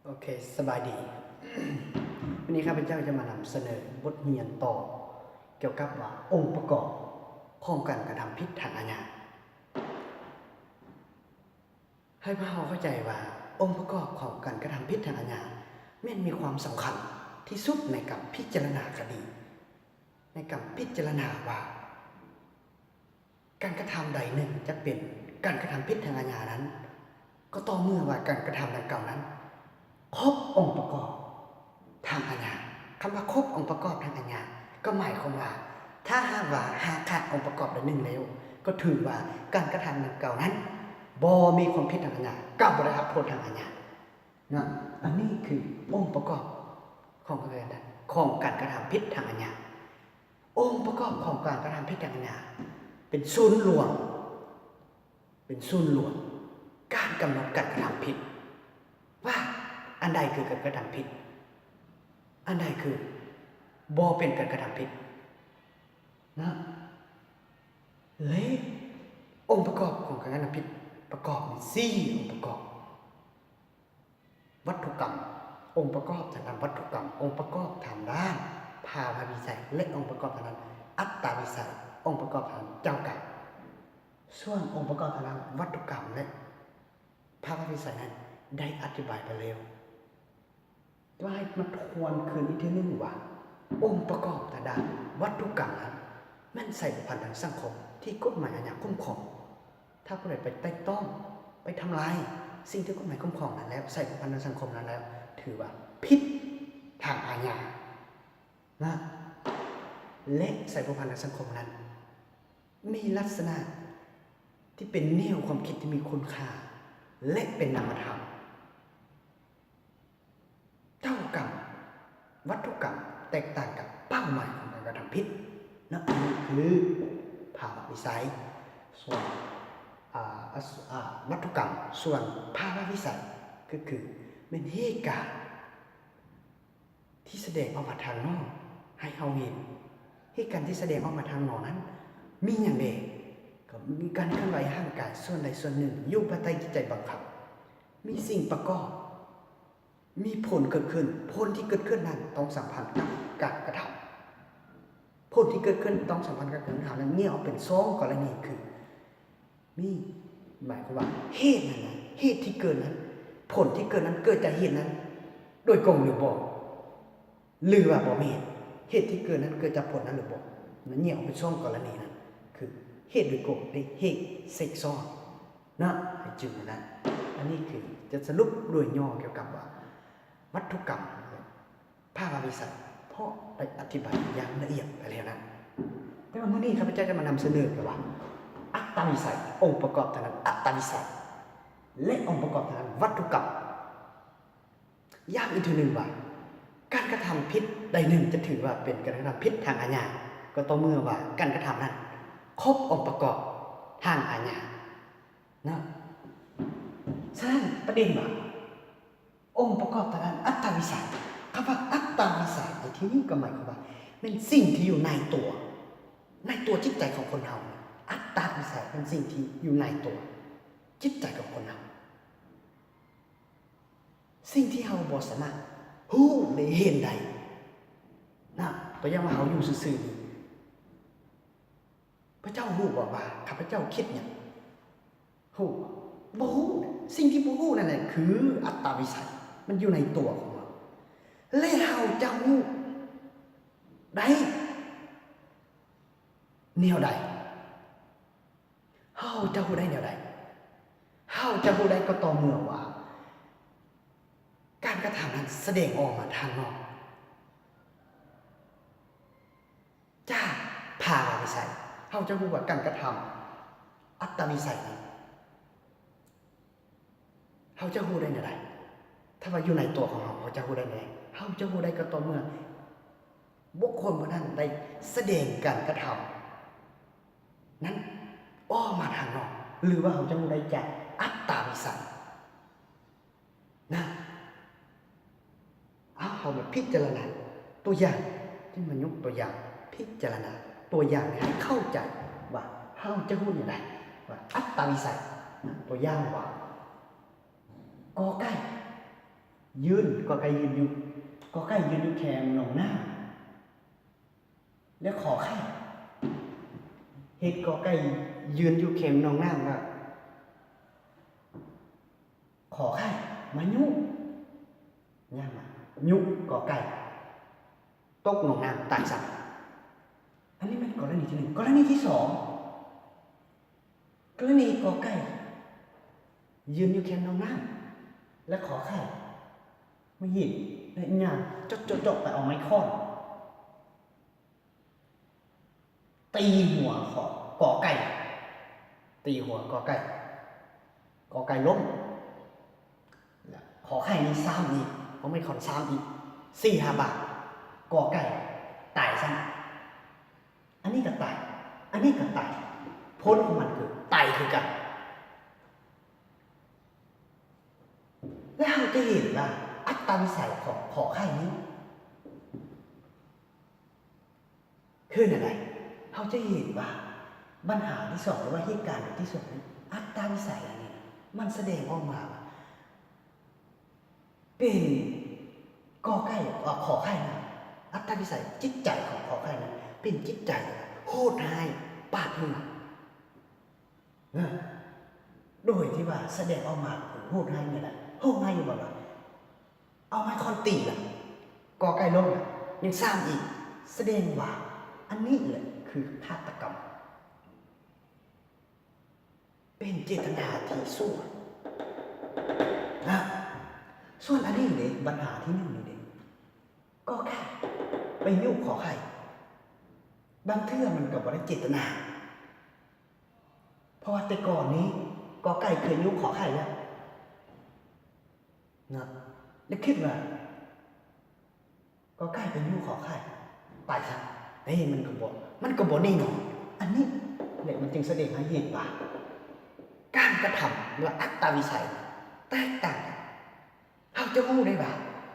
ໂອເຄ ສະບາຍດີ. ມື້ນີ້ຂ້າພະເຈົ້າຈະມານຳສະເໜີບົດຮຽນຕໍ່ ກ່ຽວກັບວ່າອົງປະກອບຂອງການກະທຳຜິດທາງອາຍາ. ໃຫ້ພວກເຮົາເຂົ້າໃຈວ່າອົງປະກອບຂອງການກະທຳຜິດທາງອາຍາ ແມ່ນມີຄວາມສຳຄັນທີ່ສຸດໃນການພິຈາລະນາຄະດີ, ໃນການພິຈາລະນາວ່າ ການກະທຳໃດໜຶ່ງຈະເປັນການກະທຳຜິດທາງອາຍານັ້ນ ກໍຕໍ່ເມື່ອວ່າການກະທຳດັ່ງກ່າວນັ້ນຄົບອົງປະກອບທາງອາຍາ. ຄຳວ່າຄົບອົງປະກອບທາງອາຍາ ກໍໝາຍຄວາມວ່າ ຖ້າຫາກວ່າຫາຂາດອົງປະກອບໃດໜຶ່ງແລ້ວ ກໍຖືວ່າການກະທຳດັ່ງກ່າວນັ້ນບໍ່ມີຄວາມຜິດທາງອາຍາ, ກໍບໍ່ໄດ້ຮັບໂທດທາງອາຍາເນາະ. ອັນນີ້ຄືອົງປະກອບຂອງການ ຂອງການກະທຳຜິດທາງອາຍາ. ອົງປະກອບຂອງການກະທຳຜິດທາງອາຍາ ເປັນສູນລວມ, ເປັນສູນລວມການກຳນົດການກະທຳຜິດ ວ່າອັນໃດຄືການກະທຳຜິດ, ອັນໃດຄືບໍ່ເປັນການກະທຳຜິດນະ. ແລະ ອົງປະກອບຂອງການກະທຳຜິດປະກອບມີສີ່ອົງປະກອບ. ວັດຖຸກຳ, ອົງປະກອບທາງດ້ານວັດຖຸກຳ, ອົງປະກອບທາງດ້ານພາວະວິໄສ ແລະ ອົງປະກອບທາງດ້ານອັດຕາວິໄສ, ອົງປະກອບທາງດ້ານເຈົ້າກຳ. ສ່ວນອົງປະກອບທາງດ້ານວັດຖຸກຳ ແລະ ພາວະວິໄສນັ້ນ ໄດ້ອະທິບາຍໄປແລ້ວ. ແຕ່ວ່າໃຫ້ມາທວນຄືນອີກເທື່ອໜຶ່ງວ່າ ອົງປະກອບທາງດ້ານວັດຖຸກຳນັ້ນ ແມ່ນໃສ່ພົວພັນທາງສັງຄົມທີ່ກົດໝາຍອາຍາຄຸ້ມຄອງ. ຖ້າຜູ້ໃດໄປແຕະຕ້ອງ, ໄປທຳລາຍສິ່ງທີ່ກົດໝາຍຄຸ້ມຄອງນັ້ນແລ້ວ, ໃສ່ພົວພັນທາງສັງຄົມນັ້ນແລ້ວ, ຖືວ່າຜິດທາງອາຍານະ. ແລະ ໃສ່ພົວພັນທາງສັງຄົມນັ້ນ ມີລັກສະນະທີ່ເປັນແນວຄວາມຄິດທີ່ມີຄຸນຄ່າ ແລະ ເປັນນາມະທຳ. ເຈົ້າກຳ, ວັດຖຸກຳ ແຕກຕ່າງກັບເປົ້າໝາຍຂອງການກະທຳຜິດເນາະ. ອັນນີ້ຄືພາວະວິໄສ. ສ່ວນ ອາ ອາ ວັດຖຸກຳ, ສ່ວນພາວະວິໄສ ກໍຄືແມ່ນເຫດການທີ່ສະແດງອອກມາທາງນອກໃຫ້ເຮົາເຫັນ. ເຫດການທີ່ສະແດງອອກມາທາງນອກນັ້ນມີຫຍັງແດ່? ກໍມີການເຄື່ອນໄຫວຮ່າງກາຍສ່ວນໃດສ່ວນໜຶ່ງຢູ່ພາຍໃຕ້ຈິດໃຈບັງຄັບ, ມີສິ່ງປະກອບ, ມີຜົນເກີດຂຶ້ນ, ຜົນທີ່ເກີດຂຶ້ນນັ້ນຕ້ອງສຳພັນກັບການກະທຳ. ຜົນທີ່ເກີດຂຶ້ນຕ້ອງສຳພັນກັບການກະທຳນັ້ນແຍກອອກເປັນສອງກໍລະນີ ຄື ມີ ໝາຍຄວາມວ່າເຫດນັ້ນນະ, ເຫດທີ່ເກີດນັ້ນ, ຜົນທີ່ເກີດນັ້ນເກີດຈາກເຫດນັ້ນໂດຍກົງຫຼືບໍ່? ຫຼືວ່າບໍ່ແມ່ນ, ເຫດທີ່ເກີດນັ້ນເກີດຈາກຜົນນັ້ນຫຼືບໍ່? ມັນແຍກອອກເປັນສອງກໍລະນີນັ້ນ ຄືເຫດໂດຍກົງ ແລະ ເຫດແຊກຊ້ອນເນາະ, ໃຫ້ຈື່ນະ. ອັນນີ້ຄືຈະສະຫຼຸບໂດຍຫຍໍ້ກ່ຽວກັບວ່າ ວັດຖຸກຳ ແລະ ພາວະວິໄສ ເພາະໄດ້ອະທິບາຍຢ່າງລະອຽດໄປແລ້ວນັ້ນ. ແຕ່ວ່າມື້ນີ້ຂ້າພະເຈົ້າຈະມານຳສະເໜີແຕ່ວ່າ ອັດຕາວິໄສ, ອົງປະກອບທາງດ້ານອັດຕາວິໄສ ແລະ ອົງປະກອບທາງດ້ານວັດຖຸກຳ. ຢ້ຳອີກເທື່ອໜຶ່ງວ່າ ການກະທຳຜິດໃດໜຶ່ງຈະຖືວ່າເປັນການກະທຳຜິດທາງອາຍາ ກໍຕໍ່ເມື່ອວ່າການກະທຳນັ້ນຄົບອົງປະກອບທາງອາຍາເນາະ. ສະນັ້ນ ປະເດັນວ່າ ອົງປະກອບທາງດ້ານອັດຕາວິໄສ. ຄຳວ່າອັດຕາວິໄສໃນທີ່ນີ້ກໍໝາຍຄວາມວ່າ ແມ່ນສິ່ງທີ່ຢູ່ໃນຕົວ, ໃນຕົວຈິດໃຈຂອງຄົນເຮົາ. ອັດຕາວິໄສແມ່ນສິ່ງທີ່ຢູ່ໃນຕົວຈິດໃຈຂອງຄົນເຮົາ, ສິ່ງທີ່ເຮົາບໍ່ສາມາດຮູ້ ຫຼື ເຫັນໄດ້ນະ. ຕົວຢ່າງວ່າເຮົາຢູ່ຊື່ໆນີ້ ພະເຈົ້າຮູ້ບໍ່ວ່າຂ້າພະເຈົ້າຄິດຫຍັງ? ຮູ້ບໍ່? ບໍ່ຮູ້. ສິ່ງທີ່ບໍ່ຮູ້ນັ້ນແຫຼະຄືອັດຕາວິໄສ, ມັນຢູ່ໃນຕົວຂອງເຮົາ. ແລະ ເຮົາຈະຮູ້ໄດ້ແນວໃດ? ເຮົາຈະຮູ້ໄດ້ແນວໃດ? ເຮົາຈະຮູ້ໄດ້ກໍຕໍ່ເມື່ອວ່າ ການກະທຳນັ້ນສະແດງອອກມາທາງນອກ ຈາກພາວະວິໄສ. ເຮົາຈະຮູ້ວ່າການກະທຳອັດຕາວິໄສນັ້ນ ເຮົາຈະຮູ້ໄດ້ແນວໃດ? ຖ້າວ່າຢູ່ໃນຕົວຂອງເຮົາ ເຮົາຈະຮູ້ໄດ້ແນວໃດ? ເຮົາຈະຮູ້ໄດ້ກໍຕໍ່ເມື່ອບຸກຄົນຜູ້ນັ້ນໄດ້ສະແດງການກະທຳນັ້ນອອກມາທາງນອກ ຫຼືວ່າເຮົາຈະຮູ້ໄດ້ຈາກອັດຕາວິໄສ. ນະ ເອົາ ເຮົາມາພິຈາລະນາຕົວຢ່າງ, ຈະມາຍົກຕົວຢ່າງ, ພິຈາລະນາຕົວຢ່າງໃຫ້ເຂົ້າໃຈວ່າເຮົາຈະຮູ້ແນວໃດວ່າອັດຕາວິໄສ. ນະ ຕົວຢ່າງວ່າ ກອໄກ່ ຢືນ, ກອໄກ່ຢືນຢູ່, ກອໄກ່ຢືນຢູ່ແຄມໜອງນ້ຳ ແລະ ຂໍໄຂ່ເຮັດກອໄກ່ຢືນຢູ່ແຄມໜອງນ້ຳ ແລ້ວ ຂໍໄຂ່ມາຍຸ ຍ່າງມາຍຸກອໄກ່ຕົກໜອງນ້ຳຕາຍຊະ. ອັນນີ້ແມ່ນກໍລະນີທີໜຶ່ງ. ກໍລະນີທີສອງ ກໍລະນີກອໄກ່ຢືນຢູ່ແຄມໜອງນ້ຳ ແລະ ຂໍໄຂ່ມາເຫັນ ແລະ ຍ່າງເຈາະໆໆໄປເອົາໄມ້ຄ້ອນ ຕີຫົວຂໍ ກອໄກ່ ຕີຫົວກອໄກ່ ກອໄກ່ລົ້ມ ແລະ ຂໍໄຂ່ນີ້ຊ້ຳອີກ ເອົາໄມ້ຄ້ອນຊ້ຳອີກສີ່ຫ້າບາດ ກອໄກ່ຕາຍຊ້ຳ. ອັນນີ້ກໍຕາຍ ອັນນີ້ກໍຕາຍ ຜົນຂອງມັນຄືຕາຍຄືກັນ. ແລ້ວເຮົາຈະເຫັນວ່າອັດຕາວິໄສຂອງຂໍໄຂ່ນີ້ຄືແນວໃດ? ເຮົາຈະເຫັນວ່າບັນຫາທີສອງ ຫຼືວ່າເຫດການທີສອງນີ້ ອັດຕາວິໄສອັນນີ້ ມັນສະແດງອອກມາວ່າເປັນ ກອໄກ່ ເອີ ຂໍໄຂ່ນະ ອັດຕາວິໄສຈິດໃຈຂອງຂໍໄຂ່ນະ ເປັນຈິດໃຈໂຫດຮ້າຍປາດເຫືອນ ນະ ໂດຍທີ່ວ່າສະແດງອອກມາໂຫດຮ້າຍນີ້ແຫຼະ ໂຫດຮ້າຍຢູ່ບໍ່ລະ? ເອົາໄມ້ຄ້ອນຕີລະ ກອໄກ່ລົ້ມລະ ຍັງຊ້ຳອີກ ສະແດງວ່າອັນນີ້ແຫຼະຄືຄາດຕະກຳ ເປັນເຈດຕະນາທີ່ຊົ່ວນະ. ສ່ວນອັນນີ້ເດ ບັນຫາທີໜຶ່ງນີ້ເດ ກອໄກ່ໄປຍຸຂໍໄຂ່ ບາງເທື່ອມັນກໍບໍ່ໄດ້ເຈດຕະນາ ເພາະວ່າແຕ່ກ່ອນນີ້ ກອໄກ່ເຄີຍຍຸຂໍໄຂ່ແລ້ວ ນະ ແລະ ຄິດວ່າກອໄກ່ໄປຍຸຂໍໄຂ່ ໄປຊະ ເອີ ມັນກໍບໍ່ ມັນກໍບໍ່ແນ່ນອນ. ອັນນີ້ແຫຼະ ມັນຈຶ່ງສະແດງໃຫ້ເຫັນວ່າການກະທຳ ຫຼືວ່າອັດຕາວິໄສແຕກຕ່າງກັນ. ເຮົາຈະຮູ້ໄດ້ວ່າ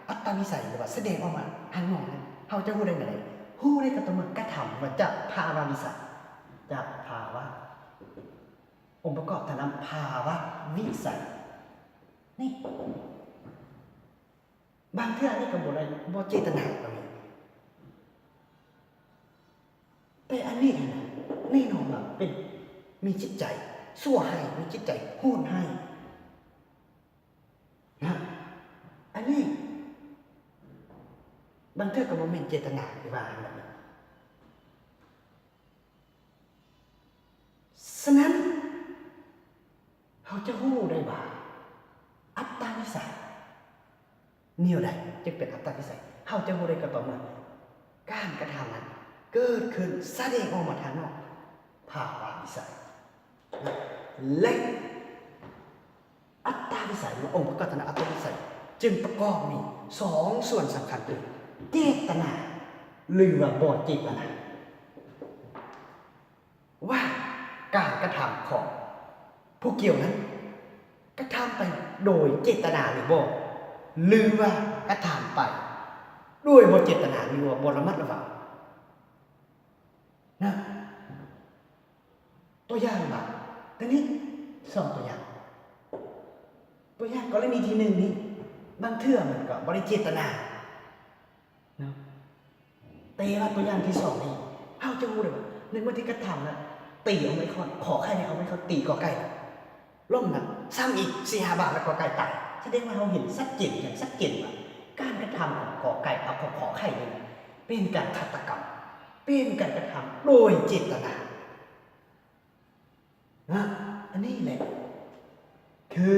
ອັດຕາວິໄສ ຫຼືວ່າສະແດງອອກມາທາງນອກນັ້ນ ເຮົາຈະຮູ້ໄດ້ແນວໃດ? ຮູ້ໄດ້ກໍຕໍ່ເມື່ອກະທຳ ຫຼືວ່າຈະພາວະວິໄສ ຈະພາວະ ອົງປະກອບທາງນຳພາວະວິໄສນີ້ ບາງເທື່ອອັນນີ້ກໍບໍ່ໄດ້ ບໍ່ເຈດຕະນາກໍມີ ແຕ່ອັນນີ້ຫັ້ນນະ ແນ່ນອນວ່າເປັນ ມີຈິດໃຈຊົ່ວຮ້າຍ ມີຈິດໃຈໂຫດຮ້າຍນະ ອັນນີ້ບາງເທື່ອກໍບໍ່ແມ່ນເຈດຕະນາທີ່ວ່າຫັ້ນແຫຼະ. ສະນັ້ນ ເຮົາຈະຮູ້ໄດ້ວ່າອັດຕາວິໄສແນວໃດຈຶ່ງເປັນອັດຕາວິໄສ? ເຮົາຈະຮູ້ໄດ້ກໍຕໍ່ເມື່ອການກະທຳນັ້ນເກີດຂຶ້ນ ສະແດງອອກມາທາງນອກ ພາວະວິໄສ ແລະ ອັດຕາວິໄສ ຫຼືວ່າອົງປະກອບທາງດ້ານອັດຕາວິໄສ ຈຶ່ງປະກອບມີສອງສ່ວນສຳຄັນຄື ເຈດຕະນາ ຫຼືວ່າບໍ່ເຈດຕະນາ ວ່າການກະທຳຂອງຜູ້ກ່ຽວນັ້ນ ກະທຳໄປໂດຍເຈດຕະນາຫຼືບໍ່ ຫຼືວ່າກະທຳໄປໂດຍບໍ່ເຈດຕະນາ ຫຼືວ່າບໍ່ລະມັດລະວັງນະ. ຕົວຢ່າງວ່າ ຕົວນີ້ ສອງຕົວຢ່າງ ຕົວຢ່າງກໍລະນີທີໜຶ່ງນີ້ ບາງເທື່ອມັນກໍບໍ່ໄດ້ເຈດຕະນາເນາະ ແຕ່ວ່າຕົວຢ່າງທີສອງນີ້ ເຮົາຈະຮູ້ໄດ້ວ່າ ໃນເມື່ອທີ່ກະທຳນະ ຕີເອົາໄມ້ຄ້ອນ ຂໍໄຂ່ນີ້ເອົາໄມ້ຄ້ອນຕີກອໄກ່ ລົ້ມນະ ຊ້ຳອີກສີ່ຫ້າບາດ ແລ້ວກອໄກ່ຕາຍ ສະແດງວ່າເຮົາເຫັນຊັດເຈນ ຢ່າງຊັດເຈນວ່າ ການກະທຳຂອງກອໄກ່ ເອົາຂອງຂໍໄຂ່ນີ້ ເປັນການຄາດຕະກຳ ເປັນການກະທຳໂດຍເຈດຕະນານະ. ອັນນີ້ແຫຼະຄື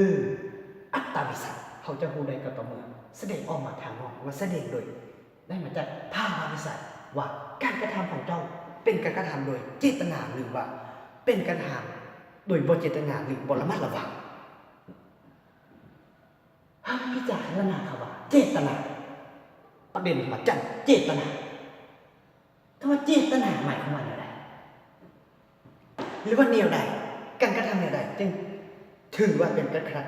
ອັດຕາວິໄສ ເຮົາຈະຮູ້ໄດ້ກໍຕໍ່ເມື່ອສະແດງອອກມາທາງນອກ ວ່າສະແດງໂດຍ ໄດ້ມາຈາກພາວະວິໄສ ວ່າການກະທຳຂອງເຈົ້າເປັນການກະທຳໂດຍເຈດຕະນາ ຫຼືວ່າເປັນການກະທຳໂດຍບໍ່ເຈດຕະນາ ຫຼືບໍ່ລະມັດລະວັງ. ເຮົາພິຈາລະນາຄຳວ່າເຈດຕະນາ ປະເດັນມາຈາກເຈດຕະນາ ຄຳວ່າເຈດຕະນາໝາຍຄວາມວ່າແນວໃດ ຫຼືວ່າແນວໃດ ການກະທຳແນວໃດຈຶ່ງຖືວ່າເປັນການກະທຳ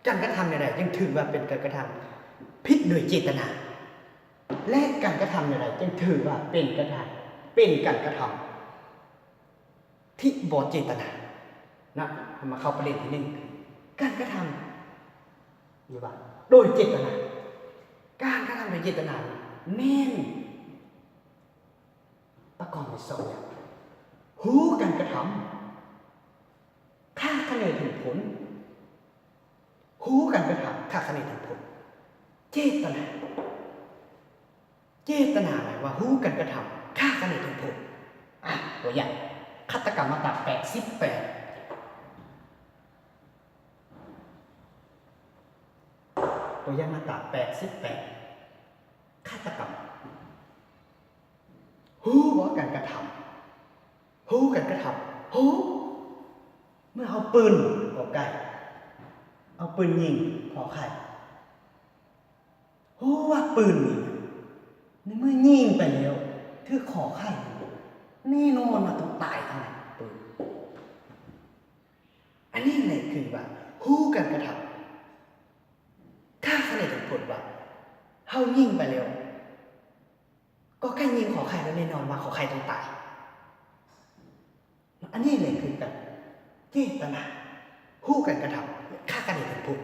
ການກະທຳແນວໃດຈຶ່ງຖືວ່າເປັນການກະທຳຜິດໂດຍເຈດຕະນາ ແລະ ການກະທຳແນວໃດຈຶ່ງຖືວ່າເປັນການກະທຳ ເປັນການກະທຳທີ່ບໍ່ເຈດຕະນານະ. ເຮົາມາເຂົ້າປະເດັນທີໜຶ່ງ ການກະທຳ ຫຼືວ່າໂດຍເຈດຕະນາ ຕະນາແມ່ນປະກອບດ້ວຍສອງຢ່າງ: ຮູ້ການກະທຳ ຄາດຄະເນເຖິງຜົນ. ຮູ້ການກະທຳ ຄາດຄະເນເຖິງຜົນ. ເຈດຕະນາ ເຈດຕະນາໝາຍວ່າຮູ້ການກະທຳ ຄາດຄະເນເຖິງຜົນ. ອາ ຕົວຢ່າງ ຄາດຕະກຳ ມາດຕາແປດສິບແປດ. ຕົວຢ່າງ ມາດຕາແປດສິບແປດ ຄາດຕະກຳ. ຮູ້ບໍ່ການກະທຳ? ຮູ້ການກະທຳ ຮູ້. ເມື່ອເຮົາປືນ ກອໄກ່ ເອົາປືນຍິງ ຂໍໄຂ່ ຮູ້ວ່າປືນນີ້ ໃນເມື່ອຍິງໄປແລ້ວ ຖືກ ຂໍໄຂ່ ແນ່ນອນວ່າຕ້ອງຕາຍທັງນັ້ນ ປືນ. ອັນນີ້ແຫຼະຄືວ່າຮູ້ການກະທຳ ຄາດຄະເນເຖິງຜົນວ່າ ເຮົາຍິງໄປແລ້ວ ກອໄກ່ຍິງ ຂໍໄຂ່ ແລ້ວແນ່ນອນວ່າ ຂໍໄຂ່ ຕ້ອງຕາຍ. ອັນນີ້ແຫຼະຄືການເຈດຕະນາ ຮູ້ການກະທຳ ຄາດຄະເນເຖິງຜົນ.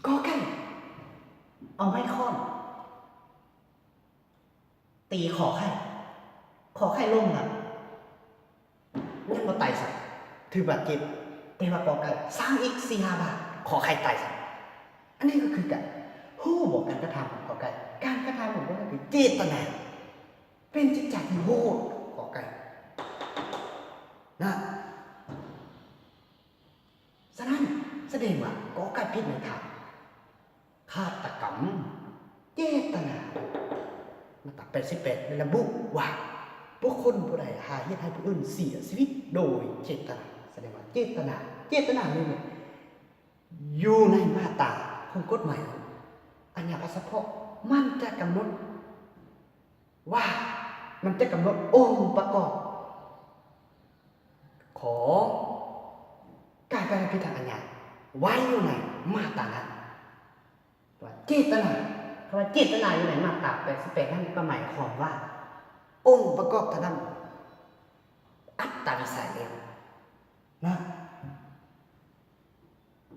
ກອໄກ່ ເອົາໄມ້ຄ້ອນ ຕີ ຂໍໄຂ່ ຂໍໄຂ່ລົ້ມນະ ຍັງບໍ່ຕາຍຊ້ຳ ຖືບາດເຈັບ. ແຕ່ວ່າ ກອໄກ່ ຊ້ຳອີກສີ່ຫ້າບາດ ຂໍໄຂ່ຕາຍຊ້ຳ. ອັນນີ້ກໍຄືການ ຮູ້ບໍ່ການກະທຳຂອງ ກອໄກ່? ການກະທຳຂອງ ກອໄກ່ ຄືເຈດຕະນາ ເປັນຈິດໃຈທີ່ໂຫດ ກອໄກ່ ນະ. ສະນັ້ນ ສະແດງວ່າ ກອໄກ່ ຜິດໃນທາງຄາດຕະກຳ ເຈດຕະນາ. ມາດຕາແປດສິບແປດ ໄດ້ລະບຸວ່າ ບຸກຄົນຜູ້ໃດຫາເຮັດໃຫ້ຜູ້ອື່ນເສຍຊີວິດໂດຍເຈດຕະນາ. ສະແດງວ່າເຈດຕະນາ ເຈດຕະນານີ້ແມ່ນຢູ່ໃນມາດຕາຂອງກົດໝາຍອາຍາພາດສະເພາະ ມັນຈະກຳນົດ ວ່າມັນຈະກຳນົດອົງປະກອບຂອງການກະທຳຜິດທາງອາຍາໄວ້ຢູ່ໃນມາດຕານັ້ນ ວ່າເຈດຕະນາ. ຄຳວ່າເຈດຕະນາຢູ່ໃນມາດຕາແປດສິບແປດນັ້ນ ກໍໝາຍຄວາມວ່າອົງປະກອບເທົ່ານັ້ນ ອັດຕາວິໄສແລ້ວນະ.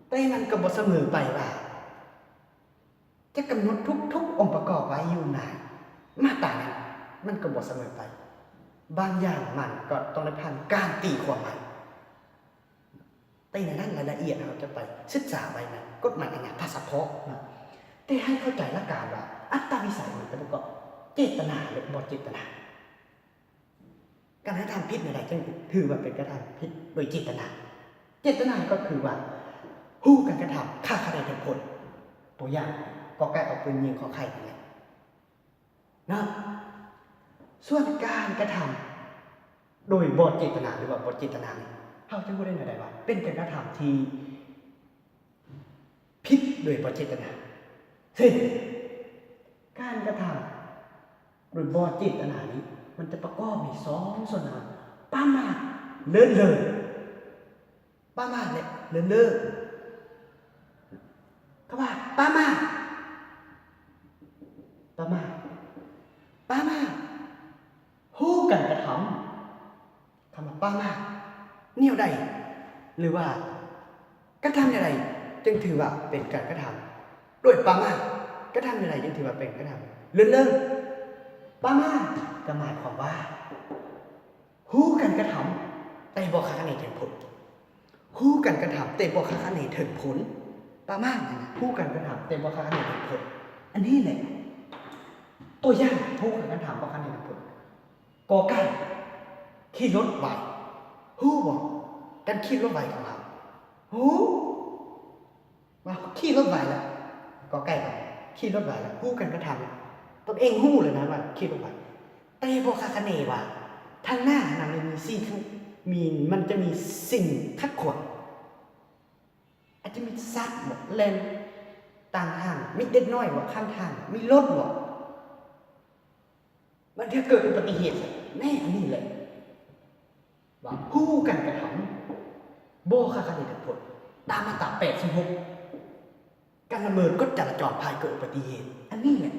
ແຕ່ມັນກໍບໍ່ສະເໝີໄປວ່າ ຈະກຳນົດທຸກໆອົງປະກອບໄວ້ຢູ່ໃນມາດຕານັ້ນ ມັນກໍບໍ່ສະເໝີໄປ. ບາງຢ່າງມັນກໍຕ້ອງໄດ້ຜ່ານການຕີຄວາມໃໝ່. ແຕ່ໃນນັ້ນລາຍລະອຽດເຮົາຈະໄປສຶກສາໄວ້ໃນກົດໝາຍອາຍາພາດສະເພາະນະ. ແຕ່ໃຫ້ເຂົ້າໃຈຫຼັກການວ່າ ອັດຕາວິໄສມັນຈະປະກອບເຈດຕະນາ ແລະ ບໍ່ເຈດຕະນາ. ການກະທຳຜິດແນວໃດຈຶ່ງຖືວ່າເປັນການກະທຳຜິດໂດຍເຈດຕະນາ? ເຈດຕະນາກໍຄືວ່າ ຮູ້ການກະທຳ ຄາດຄະເນເຖິງຜົນ. ຕົວຢ່າງ ກອໄກ່ເອົາປືນຍິງ ຂໍໄຂ່ ນັ້ນແຫຼະເນາະ. ສ່ວນການກະທຳໂດຍບໍ່ເຈດຕະນາ ຫຼືວ່າບໍ່ເຈດຕະນານີ້ ເຮົາຈະຮູ້ໄດ້ແນວໃດວ່າເປັນການກະທຳທີ່ ຜິດໂດຍບໍ່ເຈດຕະນາ. ເຊັ່ນ ການກະທຳໂດຍບໍ່ເຈດຕະນານີ້ ມັນຈະປະກອບມີສອງສ່ວນນຳ: ປະໝາດ ເລີນເລີ. ປະໝາດ ແລະ ເລີນເລີ. ຄຳວ່າປະໝາດ ປະໝາດ ປະໝາດ ຮູ້ການກະທຳ ຄຳວ່າປະໝາດ ແນວໃດ ຫຼືວ່າກະທຳແນວໃດຈຶ່ງຖືວ່າເປັນການກະທຳໂດຍປະໝາດ? ກະທຳແນວໃດຈຶ່ງຖືວ່າເປັນການກະທຳເລີນເລີ? ປະໝາດກໍໝາຍຄວາມວ່າ ຮູ້ການກະທຳ ແຕ່ບໍ່ຄາດຄະເນເຖິງຜົນ. ຮູ້ການກະທຳ ແຕ່ບໍ່ຄາດຄະເນເຖິງຜົນ. ປະໝາດ ຮູ້ການກະທຳ ແຕ່ບໍ່ຄາດຄະເນເຖິງຜົນ. ອັນນີ້ແຫຼະ ຕົວຢ່າງ ຮູ້ການກະທຳ ບໍ່ຄາດຄະເນເຖິງຜົນ. ກອໄກ່ ຂີ່ລົດໄວ ຮູ້ບໍ່ ການຂີ່ລົດໄວຂອງເຮົາ? ຮູ້ວ່າຂີ່ລົດໄວລະ ກອໄກ່ກໍຂີ່ລົດໄວລະ ຮູ້ການກະທຳລະ ຕົນເອງຮູ້ແລ້ວນະວ່າຂີ່ລົດໄວ ແຕ່ບໍ່ຄາດຄະເນວ່າທາງໜ້ານັ້ນມີສິ່ງ ມີ ມັນຈະມີສິ່ງຂັດຂວາງ ອາດຈະມີສັດບໍ ແລ່ນຕາມທາງ ມີເດັກນ້ອຍບໍ ຂ້າມທາງ ມີລົດບໍ ບາງເທື່ອເກີດອຸບັດຕິເຫດ ແນ່ ອັນນີ້ແຫຼະ ວ່າຮູ້ການກະທຳ ບໍ່ຄາດຄະເນເຖິງຜົນ ຕາມມາດຕາແປດສິບຫົກ ການລະເມີດກົດຈະລາຈອນພາໃຫ້ເກີດອຸບັດຕິເຫດ ອັນນີ້ແຫຼະ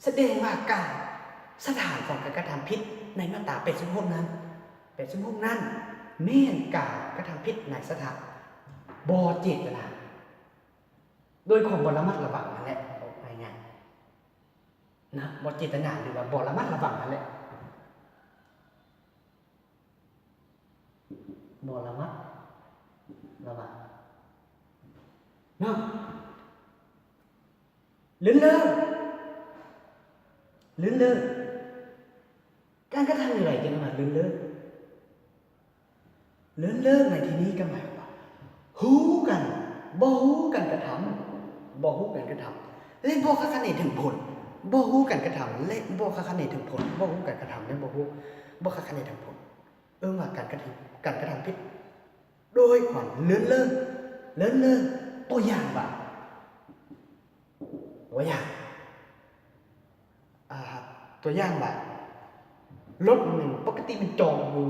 ສະແດງວ່າການ ສະຖານຂອງການກະທຳຜິດໃນມາດຕາແປດສິບຫົກນັ້ນ ແປດສິບຫົກນັ້ນ ແມ່ນການ ກະທຳຜິດໃນສະຖານ ບໍ່ເຈດຕະນາ ໂດຍຄວາມບໍ່ລະມັດລະວັງນັ້ນແຫຼະ ເວົ້າງ່າຍໆນະ ບໍ່ເຈດຕະນາ ຫຼືວ່າບໍ່ລະມັດລະວັງນັ້ນແຫຼະ ບໍ່ລະມັດລະວັງເນາະ ເລີນເລີ ເລີນເລີ ການກະທຳແນວໃດຈຶ່ງວ່າເລີນເລີ? ເລີນເລີໃນທີ່ນີ້ກໍໝາຍຄວາມວ່າ ຮູ້ກັນ ບໍ່ຮູ້ການກະທຳ ບໍ່ຮູ້ການກະທຳ ແລະ ບໍ່ຄາດຄະເນເຖິງຜົນ ບໍ່ຮູ້ການກະທຳ ແລະ ບໍ່ຄາດຄະເນເຖິງຜົນ ບໍ່ຮູ້ການກະທຳ ແລະ ບໍ່ຮູ້ ບໍ່ຄາດຄະເນເຖິງຜົນ ເອີ້ນວ່າການກະທຳ ການກະທຳຜິດ ໂດຍຄວາມເລີນເລີ ເລີນເລີ ຕົວຢ່າງວ່າ ຕົວຢ່າງ ອ່າ ຕົວຢ່າງວ່າ ລົດມັນປົກກະຕິມັນຈອດຢູ່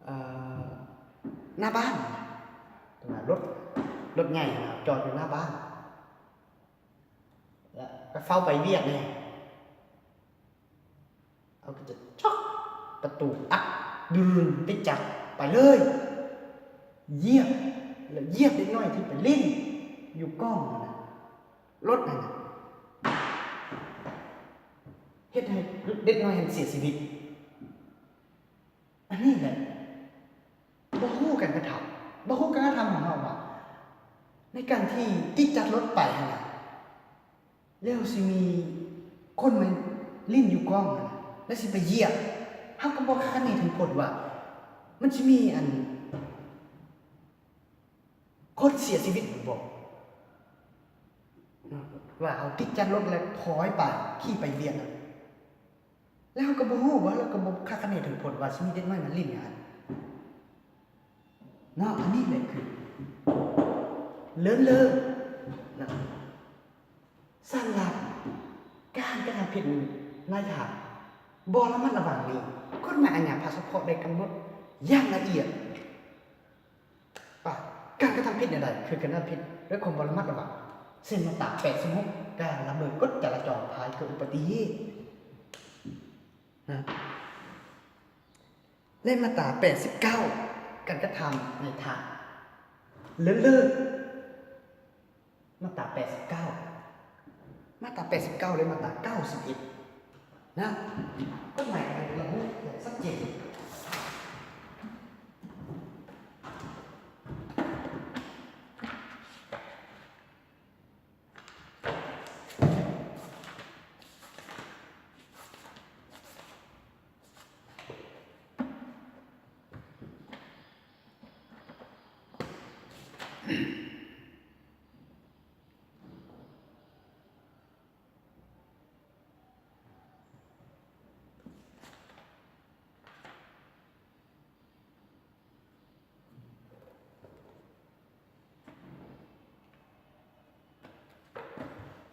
ເອີ ໜ້າບ້ານ ຕົວຢ່າງວ່າລົດ ລົດໃຫຍ່ນະ ຈອດຢູ່ໜ້າບ້ານ ແລ້ວກໍຟ້າວໄປວຽກແດ່. ເຮົາກໍຈະຈອກປະຕູອັດ ດຶງ ຕິດຈັກໄປເລີຍ ຢຽບ ແລ້ວຢຽບເດັກນ້ອຍທີ່ໄປຫຼິ້ນຢູ່ກ້ອງນັ້ນນະ ລົດນັ້ນນະ ເຮັດໃຫ້ເດັກນ້ອຍຫັ້ນເສຍຊີວິດ. ອັນນີ້ແຫຼະ ບໍ່ຮູ້ການກະທຳ ບໍ່ຮູ້ການກະທຳຂອງເຮົາວ່າ ໃນການທີ່ຕິດຈັກລົດໄປຫັ້ນນະ ແລ້ວຊິມີຄົນມາຫຼິ້ນຢູ່ກ້ອງຫັ້ນນະ ແລ້ວຊິໄປຢຽບ ເຮົາກໍບໍ່ຄາດຄະເນເຖິງຜົນວ່າ ມັນຊິມີອັນ ຄົນເສຍຊີວິດຫຼືບໍ່ ວ່າເຮົາຕິດຈັກລົດແລ້ວຖອຍໄປ ຂີ່ໄປວຽກນັ້ນ ແລ້ວເຮົາກໍບໍ່ຮູ້ວ່າ ເຮົາກໍບໍ່ຄາດຄະເນເຖິງຜົນວ່າຊິມີເດັກນ້ອຍມາຫຼິ້ນຢູ່ຫັ້ນເນາະ. ອັນນີ້ແຫຼະຄືເລີນເລີນະ. ສຳລັບການກະທຳຜິດໃນຖານບໍ່ລະມັດລະວັງນີ້ ກົດໝາຍອາຍາພາສະເພາະໄດ້ກຳນົດຢ່າງລະອຽດ ວ່າການກະທຳຜິດແນວໃດຄືການກະທຳຜິດດ້ວຍຄວາມບໍ່ລະມັດລະວັງ ເຊັ່ນ ມາດຕາແປດສິບຫົກ ການລະເມີດກົດຈະລາຈອນພາຍເກີດອຸບັດຕິເຫດນະ ແລະ ມາດຕາແປດສິບເກົ້າ ການກະທຳໃນທາງເລີນເລີນ. ມາດຕາແປດສິບເກົ້າ ມາດຕາແປດສິບເກົ້າ ແລະ ມາດຕາເກົ້າສິບເອັດນະ ກົດໝາຍລະບຸຢ່າງຊັດເຈນ.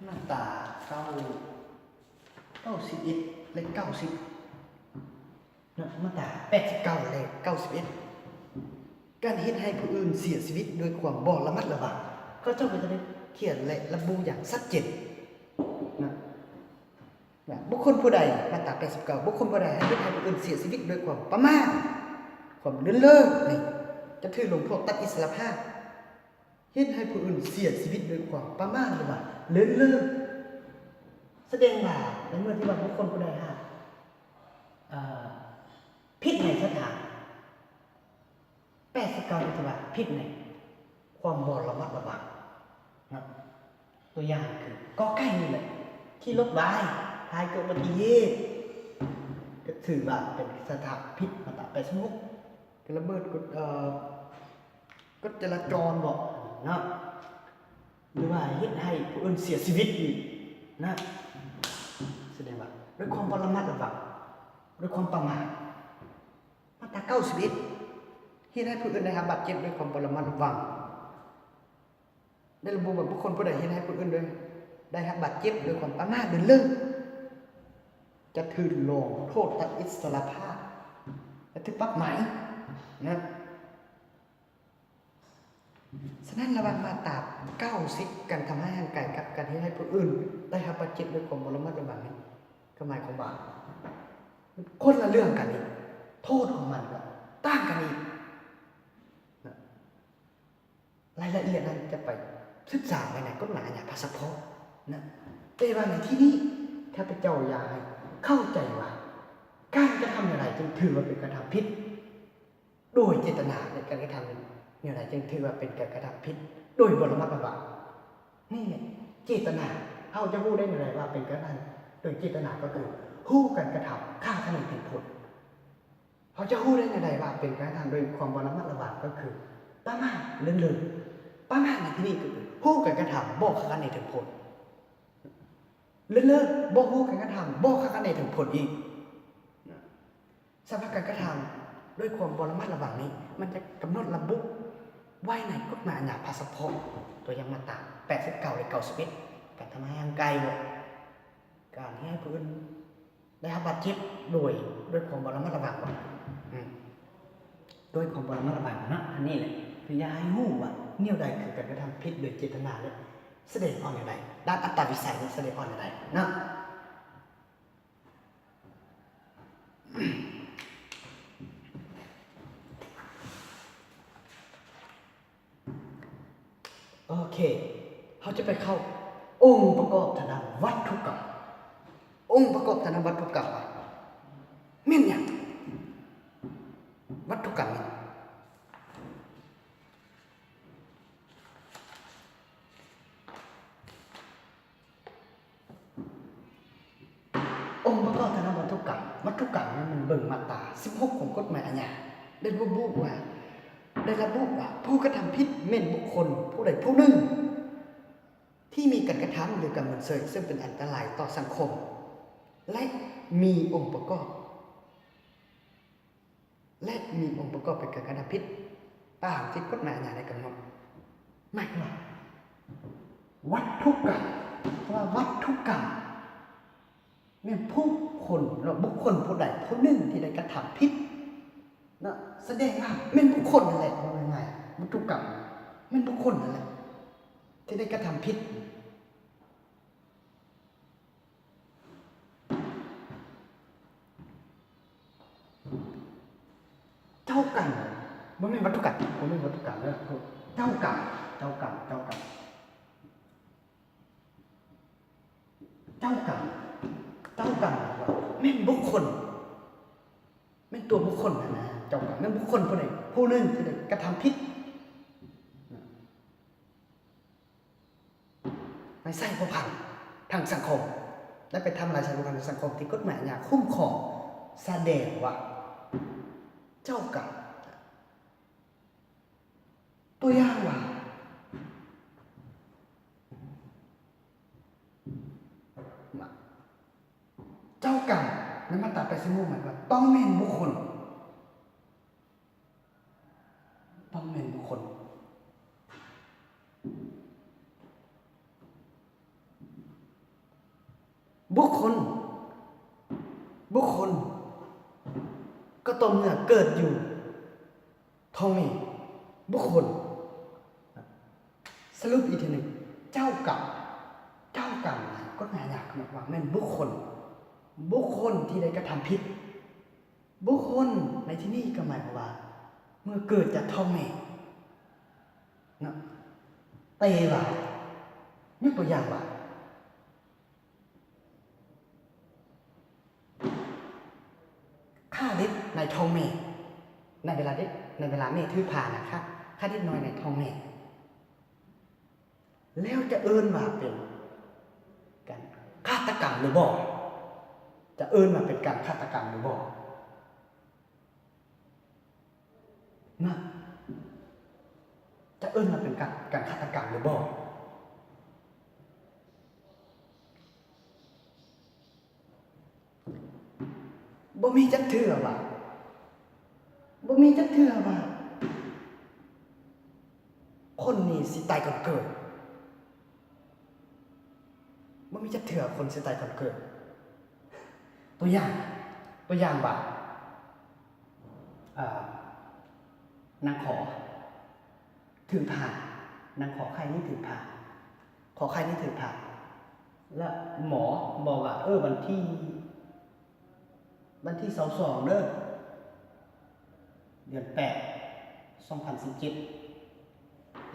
ມາດຕາເກົ້າ ເກົ້າສິບເອັດ ແລະ ເກົ້າສິບ ເນາະ ມາດຕາແປດສິບເກົ້າ ແລະ ເກົ້າສິບເອັດ ການເຮັດໃຫ້ຜູ້ອື່ນເສຍຊີວິດດ້ວຍຄວາມບໍ່ລະມັດລະວັງ ເຂົາເຈົ້າກໍຈະໄດ້ຂຽນ ແລະ ລະບຸຢ່າງຊັດເຈນນະ ວ່າບຸກຄົນຜູ້ໃດ ມາດຕາແປດສິບເກົ້າ ບຸກຄົນຜູ້ໃດເຮັດໃຫ້ຜູ້ອື່ນເສຍຊີວິດດ້ວຍຄວາມປະໝາດ ຄວາມເລີນເລີນ ນີ້ ຈະຖືກລົງໂທດຕັດອິດສະຫຼະພາບ. ເຮັດໃຫ້ຜູ້ອື່ນເສຍຊີວິດດ້ວຍຄວາມປະໝາດ ຫຼືວ່າເລີນເລີນ ສະແດງວ່າໃນເມື່ອທີ່ວ່າບຸກຄົນຜູ້ໃດຫາກ ເອີ ຜິດໃນສະຖານ ແປດສິບເກົ້າ ຖືວ່າຜິດໃນຄວາມບໍ່ລະມັດລະວັງເນາະ. ຕົວຢ່າງຄື ກໍໄກ່ນີ້ແຫຼະ ຂີ່ລົດໄວ ພາຍເກີດອຸບັດຕິເຫດ ກໍຖືວ່າເປັນສະຖານຜິດ ມາດຕາແປດສິບຫົກ ການລະເມີດກົດ ເອີ ກົດຈະລາຈອນບໍເນາະ ຫຼືວ່າເຮັດໃຫ້ຜູ້ອື່ນເສຍຊີວິດນີ້ນະ ສະແດງວ່າດ້ວຍຄວາມບໍ່ລະມັດລະວັງ ດ້ວຍຄວາມປະໝາດ. ມາດຕາເກົ້າສິບເອັດ ເຮັດໃຫ້ຜູ້ອື່ນໄດ້ຮັບບາດເຈັບດ້ວຍຄວາມບໍ່ລະມັດລະວັງ ໄດ້ລະບຸວ່າບຸກຄົນຜູ້ໃດເຮັດໃຫ້ຜູ້ອື່ນໄດ້ຮັບບາດເຈັບດ້ວຍຄວາມປະໝາດເລີນເລີນ ຈະຖືກລົງໂທດຕັດອິດສະຫຼະພາບ ແລະ ຖືກປັບໃໝນະ. ສະນັ້ນ ລະຫວ່າງມາດຕາເກົ້າສິບ ການທຳຮ້າຍຮ່າງກາຍ ກັບການເຮັດໃຫ້ຜູ້ອື່ນໄດ້ຮັບບາດເຈັບດ້ວຍຄວາມບໍ່ລະມັດລະວັງນີ້ ກໍໝາຍຄວາມວ່າຄົນລະເລື່ອງກັນອີກ ໂທດຂອງມັນກໍຕ່າງກັນອີກ. ລະອຽດນັ້ນຈະໄປສຶກສາໄວ້ໃນກົດໝາຍອາຍາພາສະເພາະນະ. ແຕ່ວ່າໃນທີ່ນີ້ ຂ້າພະເຈົ້າຢາກໃຫ້ເຂົ້າໃຈວ່າ ການກະທຳແນວໃດຈຶ່ງຖືວ່າເປັນການກະທຳຜິດໂດຍເຈດຕະນາ ແລະ ການກະທຳແນວໃດຈຶ່ງຖືວ່າເປັນການກະທຳຜິດໂດຍບໍ່ລະມັດລະວັງ. ນີ້ແຫຼະ ເຈດຕະນາ. ເຮົາຈະຮູ້ໄດ້ແນວໃດວ່າເປັນການກະທຳໂດຍເຈດຕະນາ? ກໍຄືຮູ້ການກະທຳ ຄາດຄະເນເຖິງຜົນ. ເຮົາຈະຮູ້ໄດ້ແນວໃດວ່າເປັນການກະທຳໂດຍຄວາມບໍ່ລະມັດລະວັງ? ກໍຄືປະໝາດເລີນເລີ. ປະໝາດໃນທີ່ນີ້ກໍຄືຮູ້ການກະທຳ ບໍ່ຄາດຄະເນເຖິງຜົນ. ເລີນເລີ ບໍ່ຮູ້ການກະທຳ ບໍ່ຄາດຄະເນເຖິງຜົນອີກ. ສຳລັບການກະທຳໂດຍຄວາມບໍ່ລະມັດລະວັງນີ້ ມັນຈະກຳນົດລະບຸໄວ້ໃນກົດໝາຍອາຍາພາສະເພາະ ຕົວຢ່າງມາດຕາແປດສິບເກົ້າ ແລະ ເກົ້າສິບເອັດ ການທຳຮ້າຍຮ່າງກາຍ ການເຮັດໃຫ້ຜູ້ອື່ນໄດ້ຮັບບາດເຈັບໂດຍ ໂດຍຄວາມບໍ່ລະມັດລະວັງ ອືມ ໂດຍຄວາມບໍ່ລະມັດລະວັງເນາະ. ອັນນີ້ແຫຼະ ຄືຢາກໃຫ້ຮູ້ວ່າແນວໃດຄືການກະທຳຜິດໂດຍເຈດຕະນາ ແລະ ສະແດງອອກແນວໃດ, ດ້ານອັດຕາວິໄສນີ້ສະແດງອອກແນວໃດເນາະ. ໂອເຄ ເຮົາຈະໄປເຂົ້າອົງປະກອບທາງດ້ານວັດຖຸກຳ. ອົງປະກອບທາງດ້ານວັດຖຸກຳ ແມ່ນຫຍັງ? ວັດຖຸກຳແມ່ນ ອົງປະກອບທາງດ້ານວັດຖຸກຳ. ວັດຖຸກຳນີ້ມັນເບິ່ງມາດຕາສິບຫົກຂອງກົດໝາຍອາຍາ ໄດ້ລະບຸວ່າ ໄດ້ລະບຸວ່າ ຜູ້ກະທຳຜິດແມ່ນບຸກຄົນຜູ້ໃດຜູ້ໜຶ່ງ ທີ່ມີການກະທຳ ຫຼື ການຊົມເຊີຍ ເຊິ່ງເປັນອັນຕະລາຍຕໍ່ສັງຄົມ ແລະ ມີອົງປະກອບ ແລະ ມີອົງປະກອບເປັນການກະທຳຜິດຕາມທີ່ກົດໝາຍອາຍາໄດ້ກຳນົດ. ໝາຍຄວາມວ່າ ວັດຖຸກຳ ເພາະວ່າວັດຖຸກຳແມ່ນຜູ້ຄົນ ຫຼື ບຸກຄົນຜູ້ໃດຜູ້ໜຶ່ງທີ່ໄດ້ກະທຳຜິດເນາະ. ສະແດງວ່າແມ່ນບຸກຄົນນັ້ນແຫຼະ ເວົ້າງ່າຍໆ ວັດຖຸກຳແມ່ນບຸກຄົນນັ້ນແຫຼະທີ່ໄດ້ກະທຳຜິດ. ເຈົ້າກຳ ບໍ່ແມ່ນວັດຖຸກຳ ບໍ່ແມ່ນວັດຖຸກຳເດີ ເຈົ້າກຳ ເຈົ້າກຳ ເຈົ້າກຳ ເຈົ້າກຳ ເຈົ້າກຳ ແມ່ນບຸກຄົນ ແມ່ນຕົວບຸກຄົນຫັ້ນນະ ເຈົ້າກຳ ແມ່ນບຸກຄົນຜູ້ໃດຜູ້ໜຶ່ງທີ່ໄດ້ກະທຳຜິດ ໄປໃສ່ພົວພັນທາງສັງຄົມ ແລະ ໄປທຳລາຍໃສ່ພົວພັນທາງສັງຄົມທີ່ກົດໝາຍອາຍາຄຸ້ມຄອງ ສະແດງວ່າເຈົ້າກຳ. ຕົວຢ່າງວ່າ ເຈົ້າກຳ ໃນມາດຕາແປດສິບຫົກໝາຍວ່າຕ້ອງແມ່ນບຸກຄົນ. ຕ້ອງແມ່ນບຸກຄົນ ບຸກຄົນ ບຸກຄົນ ກໍຕໍ່ເມື່ອເກີດຢູ່ທ້ອງແມ່ ບຸກຄົນ. ສະຫຼຸບອີກເທື່ອໜຶ່ງ ເຈົ້າກຳ ເຈົ້າກຳ ກົດໝາຍອາຍາກຳນົດວ່າແມ່ນບຸກຄົນ ບຸກຄົນທີ່ໄດ້ກະທຳຜິດ. ບຸກຄົນໃນທີ່ນີ້ກໍໝາຍຄວາມວ່າ ເມື່ອເກີດຈາກທ້ອງແມ່ເນາະ ແຕ່ວ່າ ຍົກຕົວຢ່າງວ່າ ຂ້າເດັກໃນທ້ອງແມ່ ໃນເວລາເດັກ ໃນເວລາແມ່ຖືພານະ ຂ້າ ຂ້າເດັກນ້ອຍໃນທ້ອງແມ່ ແລ້ວຈະເອີ້ນວ່າເປັນການຄາດຕະກຳຫຼືບໍ່? ຈະເອີ້ນວ່າເປັນການຄາດຕະກຳຫຼືບໍ່? ນະ ຈະເອີ້ນວ່າເປັນການ ການຄາດຕະກຳຫຼືບໍ່? ບໍ່ມີຈັກເທື່ອວ່າ ບໍ່ມີຈັກເທື່ອວ່າ ຄົນນີ້ຊິຕາຍກ່ອນເກີດ. ບໍ່ມີຈັກເທື່ອຄົນຊິຕາຍກ່ອນເກີດ. ຕົວຢ່າງ ຕົວຢ່າງວ່າ ເອີ ນາງຂໍ ຖືພາ ນາງຂໍໄຂ່ນີ້ຖືພາ ຂໍໄຂ່ນີ້ຖືພາ ແລ້ວໝໍບອກວ່າ ເອີ ວັນທີ ວັນທີຊາວສອງເດີ ເດືອນແປດ ສອງພັນສິບເຈັດ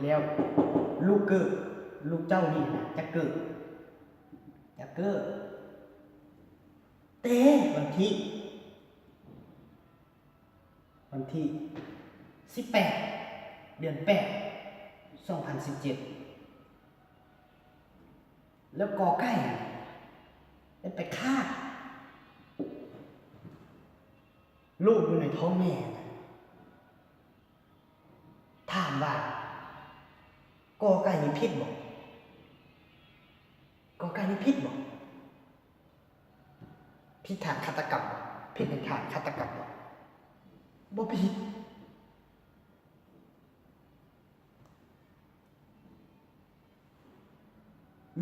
ແລ້ວລູກເກີດ ລູກເຈົ້ານີ້ນະ ຈະເກີດ ຈະເກີດແຕ່ວັນທີ ວັນທີສິບແປດ ເດືອນແປດ ສອງພັນສິບເຈັດ ແລ້ວກໍໄກ່ໄດ້ໄປຄາບລູກຢູ່ໃນທ້ອງແມ່. ຖາມວ່າກໍໄກ່ນີ້ຜິດບໍ່? ກໍໄກ່ນີ້ຜິດບໍ່? ຜິດຖານຄາດຕະກຳບໍ່? ຜິດໃນຖານຄາດຕະກຳບໍ່? ບໍ່ຜິດ.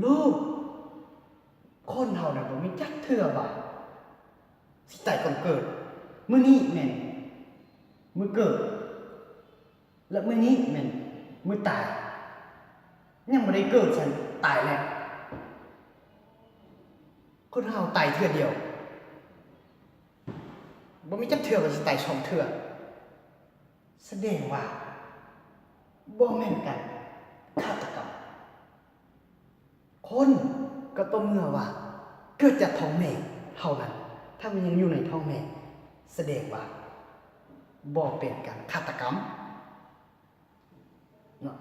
ລູກ ຄົນເຮົານະ ບໍ່ມີຈັກເທື່ອວ່າຊິຕາຍກ່ອນເກີດ. ມື້ນີ້ແມ່ນມື້ເກີດ ແລະ ມື້ນີ້ແມ່ນມື້ຕາຍ. ຍັງບໍ່ໄດ້ເກີດຊັ້ນຕາຍແລ້ວ. ຄົນເຮົາຕາຍເທື່ອດຽວ ບໍ່ມີຈັກເທື່ອວ່າຊິຕາຍສອງເທື່ອ. ສະແດງວ່າບໍ່ແມ່ນການຄາດຕະກຳຄົນ ກໍຕໍ່ເມື່ອວ່າເກີດຈາກທ້ອງແມ່ເທົ່ານັ້ນ. ຖ້າມັນຍັງຢູ່ໃນທ້ອງແມ່ ສະແດງວ່າບໍ່ເປັນການຄາດຕະກຳເນາະ.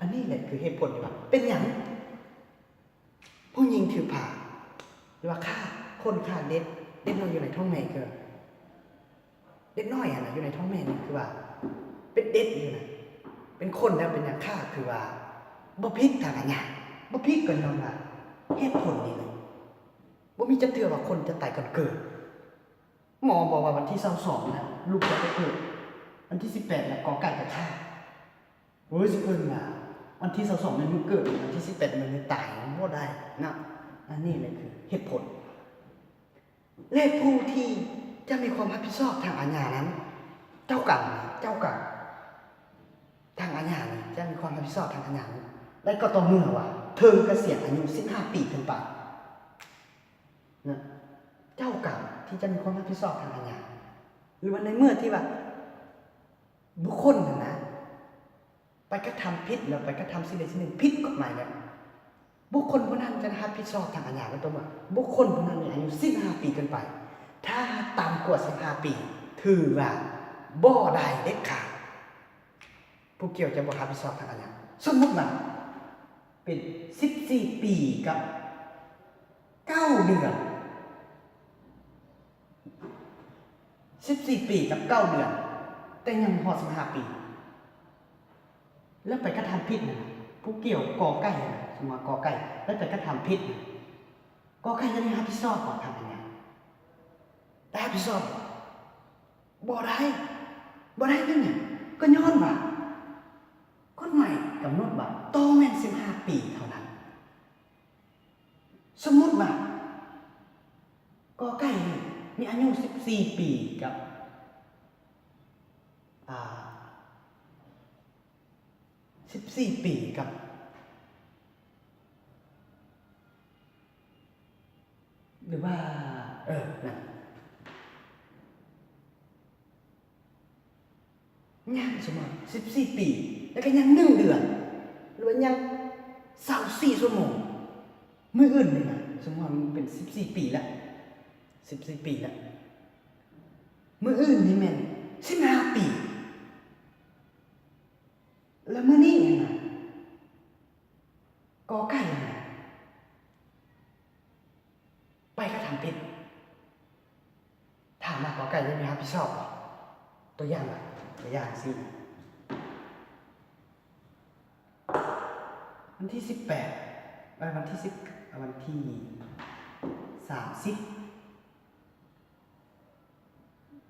ອັນນີ້ແຫຼະຄືເຫດຜົນທີ່ວ່າເປັນຫຍັງ ຜູ້ຍິງຖືພາ ຫຼືວ່າຂ້າ ຄົນຂ້າເດັກ ເດັກນ້ອຍຢູ່ໃນທ້ອງແມ່ ຄືເດັກນ້ອຍຫັ້ນນະ ຢູ່ໃນທ້ອງແມ່ນີ້ ຄືວ່າເປັນເດັກຢູ່ນະ ເປັນຄົນແລ້ວເປັນຫຍັງຂ້າ ຄືວ່າບໍ່ຜິດທາງອາຍາ ບໍ່ຜິດກໍຍ້ອນວ່າເຫດຜົນນີ້ນະ ບໍ່ມີຈັກເທື່ອວ່າຄົນຈະຕາຍກ່ອນເກີດ. ໝໍບອກວ່າວັນທີຊາວສອງນະ ລູກຈະໄດ້ເກີດ, ວັນທີສິບແປດນະ ກໍໄກ່ຈະຄາບ. ໂອ້ຍ ຊິເອີ້ນວ່າວັນທີຊາວສອງແມ່ນມື້ເກີດ, ວັນທີສິບແປດແມ່ນມື້ຕາຍ ມັນບໍ່ໄດ້ນະ. ອັນນີ້ແຫຼະຄືເຫດຜົນ. ແລະ ຜູ້ທີ່ຈະມີຄວາມຮັບຜິດຊອບທາງອາຍານັ້ນ ເຈົ້າກຳ, ເຈົ້າກຳທາງອາຍານີ້ ຈະມີຄວາມຮັບຜິດຊອບທາງອາຍານັ້ນ ໄດ້ກໍຕໍ່ເມື່ອວ່າເຖິງກະສຽນອາຍຸສິບຫ້າປີຂຶ້ນໄປ. ນະ ເຈົ້າກຳທີ່ຈະມີຄວາມຮັບຜິດຊອບທາງອາຍາ ຫຼືວ່າໃນເມື່ອທີ່ວ່າບຸກຄົນນັ້ນນະ ໄປກະທຳຜິດ ແລ້ວໄປກະທຳສິ່ງໃດສິ່ງໜຶ່ງຜິດກົດໝາຍແລ້ວ ບຸກຄົນຜູ້ນັ້ນຈະໄດ້ຮັບຜິດຊອບທາງອາຍາ ກໍຕໍ່ເມື່ອບຸກຄົນຜູ້ນັ້ນມີອາຍຸສິບຫ້າປີຂຶ້ນໄປ. ຖ້າຫາກຕ່ຳກວ່າສິບຫ້າປີ ຖືວ່າບໍ່ໄດ້ເດັດຂາດ. ຜູ້ກ່ຽວຈະບໍ່ຮັບຜິດຊອບທາງອາຍາ. ສົມມຸດວ່າເປັນສິບສີ່ປີກັບເກົ້າເດືອນ, ສິບສີ່ປີກັບເກົ້າເດືອນ ແຕ່ຍັງບໍ່ຮອດສິບຫ້າປີ ແລ້ວໄປກະທຳຜິດນັ້ນນະ ຜູ້ກ່ຽວ ກໍໄກ່ຫັ້ນນະ ສົມມຸດວ່າ ກໍໄກ່ ແລ້ວໄປກະທຳຜິດນັ້ນ ກໍໄກ່ຈະໄດ້ຮັບຜິດຊອບບໍ່ທາງອາຍາ? ໄດ້ຮັບຜິດຊອບບໍ່? ບໍ່ໄດ້. ບໍ່ໄດ້ຍ້ອນຫຍັງ? ກໍຍ້ອນວ່າກົດໝາຍກຳນົດວ່າຕ້ອງແມ່ນສິບຫ້າປີເທົ່ານັ້ນ. ສົມມຸດວ່າ ກໍໄກ່ນີ້ມີອາຍຸສິບສີ່ປີກັບ ອ່າ ສິບສີ່ປີກັບ ຫຼືວ່າ ເອີ ນັ້ນ ຍັງ ສົມມຸດສິບສີ່ປີ ແລ້ວກໍຍັງໜຶ່ງເດືອນ ຫຼືວ່າຍັງຊາວສີ່ຊົ່ວໂມງ. ມື້ອື່ນນີ້ນະ ສົມມຸດວ່າມັນເປັນສິບສີ່ປີແລ້ວ ສິບສີ່ປີແລ້ວ ມື້ອື່ນນີ້ແມ່ນສິບຫ້າປີ ແລ້ວມື້ນີ້ນະ ກໍໄກ່ນະ ໄປກະທຳຜິດ. ຖາມວ່າກໍໄກ່ຈະໄດ້ຮັບຜິດຊອບບໍ່? ຕົວຢ່າງລະ ຕົວຢ່າງຊີ້ ວັນທີສິບແປດ ເອີ ວັນທີສິບ ວັນທີສາມສິບ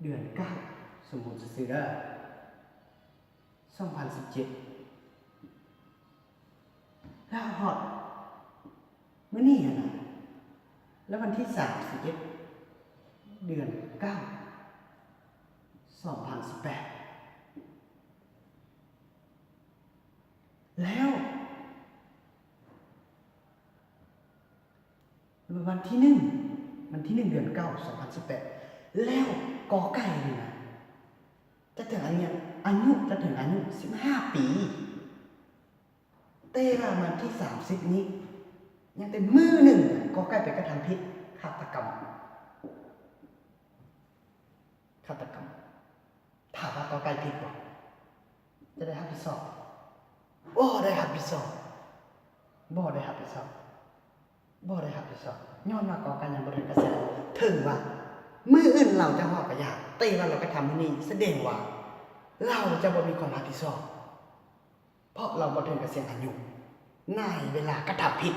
ເດືອນເກົ້າ ສົມມຸດຊື່ໆເດີ ສອງພັນສິບເຈັດ ແລ້ວຮອດມື້ນີ້ຫັ້ນນະ ແລ້ວວັນທີສາມສິບເອັດ ເດືອນເກົ້າ ສອງພັນສິບແປດ ແລ້ວ ວັນທີໜຶ່ງ ວັນທີໜຶ່ງ ເດືອນເກົ້າ ສອງພັນສິບແປດ ແລ້ວກໍໄກ່ນີ້ນະ ຈະເຖິງອາຍຸ ອາຍຸ ຈະເຖິງອາຍຸສິບຫ້າປີ ແຕ່ວ່າວັນທີສາມສິບນີ້ ຍັງແຕ່ມື້ໜຶ່ງ ກໍກາຍໄປກະທຳຜິດ ຄາດຕະກຳ ຄາດຕະກຳ. ຖາມວ່າກໍກາຍຜິດບໍ່? ຈະໄດ້ຮັບຜິດຊອບ? ບໍ່ໄດ້ຮັບຜິດຊອບ ບໍ່ໄດ້ຮັບຜິດຊອບ ບໍ່ໄດ້ຮັບຜິດຊອບ ຍ້ອນວ່າກໍກາຍຍັງບໍ່ເຖິງກະສຽນອາຍຸ. ເຖິງວ່າມື້ອື່ນລາວຈະເວົ້າກໍຢ່າ ແຕ່ວ່າລາວກະທຳມື້ນີ້ ສະແດງວ່າລາວຈະບໍ່ມີຄວາມຮັບຜິດຊອບ ເພາະລາວບໍ່ເຖິງກະສຽນອາຍຸ ໃນເວລາກະທຳຜິດ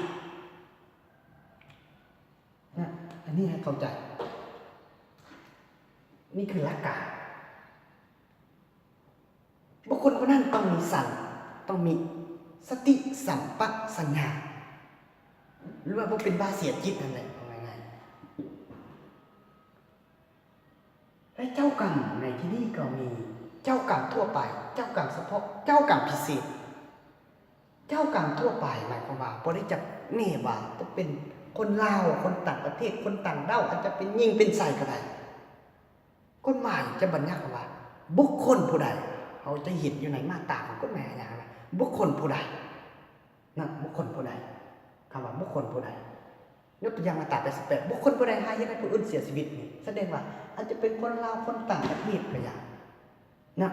ນະ. ອັນນີ້ໃຫ້ເຂົ້າໃຈ ນີ້ຄືຫຼັກການ. ບຸກຄົນຜູ້ນັ້ນຕ້ອງມີສັນ ຕ້ອງມີສະຕິສຳປະສັນຍາ ຫຼືວ່າບໍ່ເປັນບ້າເສຍຈິດນັ້ນແຫຼະ ເວົ້າງ່າຍໆ. ແລະ ເຈົ້າກຳໃນທີ່ນີ້ກໍມີເຈົ້າກຳທົ່ວໄປ, ເຈົ້າກຳສະເພາະ, ເຈົ້າກຳພິເສດ. ເຈົ້າກຳທົ່ວໄປໝາຍຄວາມວ່າບໍ່ໄດ້ຈຳແນກວ່າຈະເປັນຄົນລາວ, ຄົນຕ່າງປະເທດ, ຄົນຕ່າງດ້າວ, ອາດຈະເປັນຍິງເປັນຊາຍກໍໄດ້. ກົດໝາຍຈະບັນຍັດວ່າ ບຸກຄົນຜູ້ໃດ, ເຮົາຈະເຫັນຢູ່ໃນມາດຕາຂອງກົດໝາຍອາຍາວ່າ ບຸກຄົນຜູ້ໃດນະ, ບຸກຄົນຜູ້ໃດ, ຄຳວ່າບຸກຄົນຜູ້ໃດ. ຍົກຕົວຢ່າງມາດຕາແປດສິບແປດ ບຸກຄົນຜູ້ໃດຫາເຮັດໃຫ້ຜູ້ອື່ນເສຍຊີວິດນີ້ ສະແດງວ່າອາດຈະເປັນຄົນລາວ, ຄົນຕ່າງປະເທດກໍຢ່ານະ.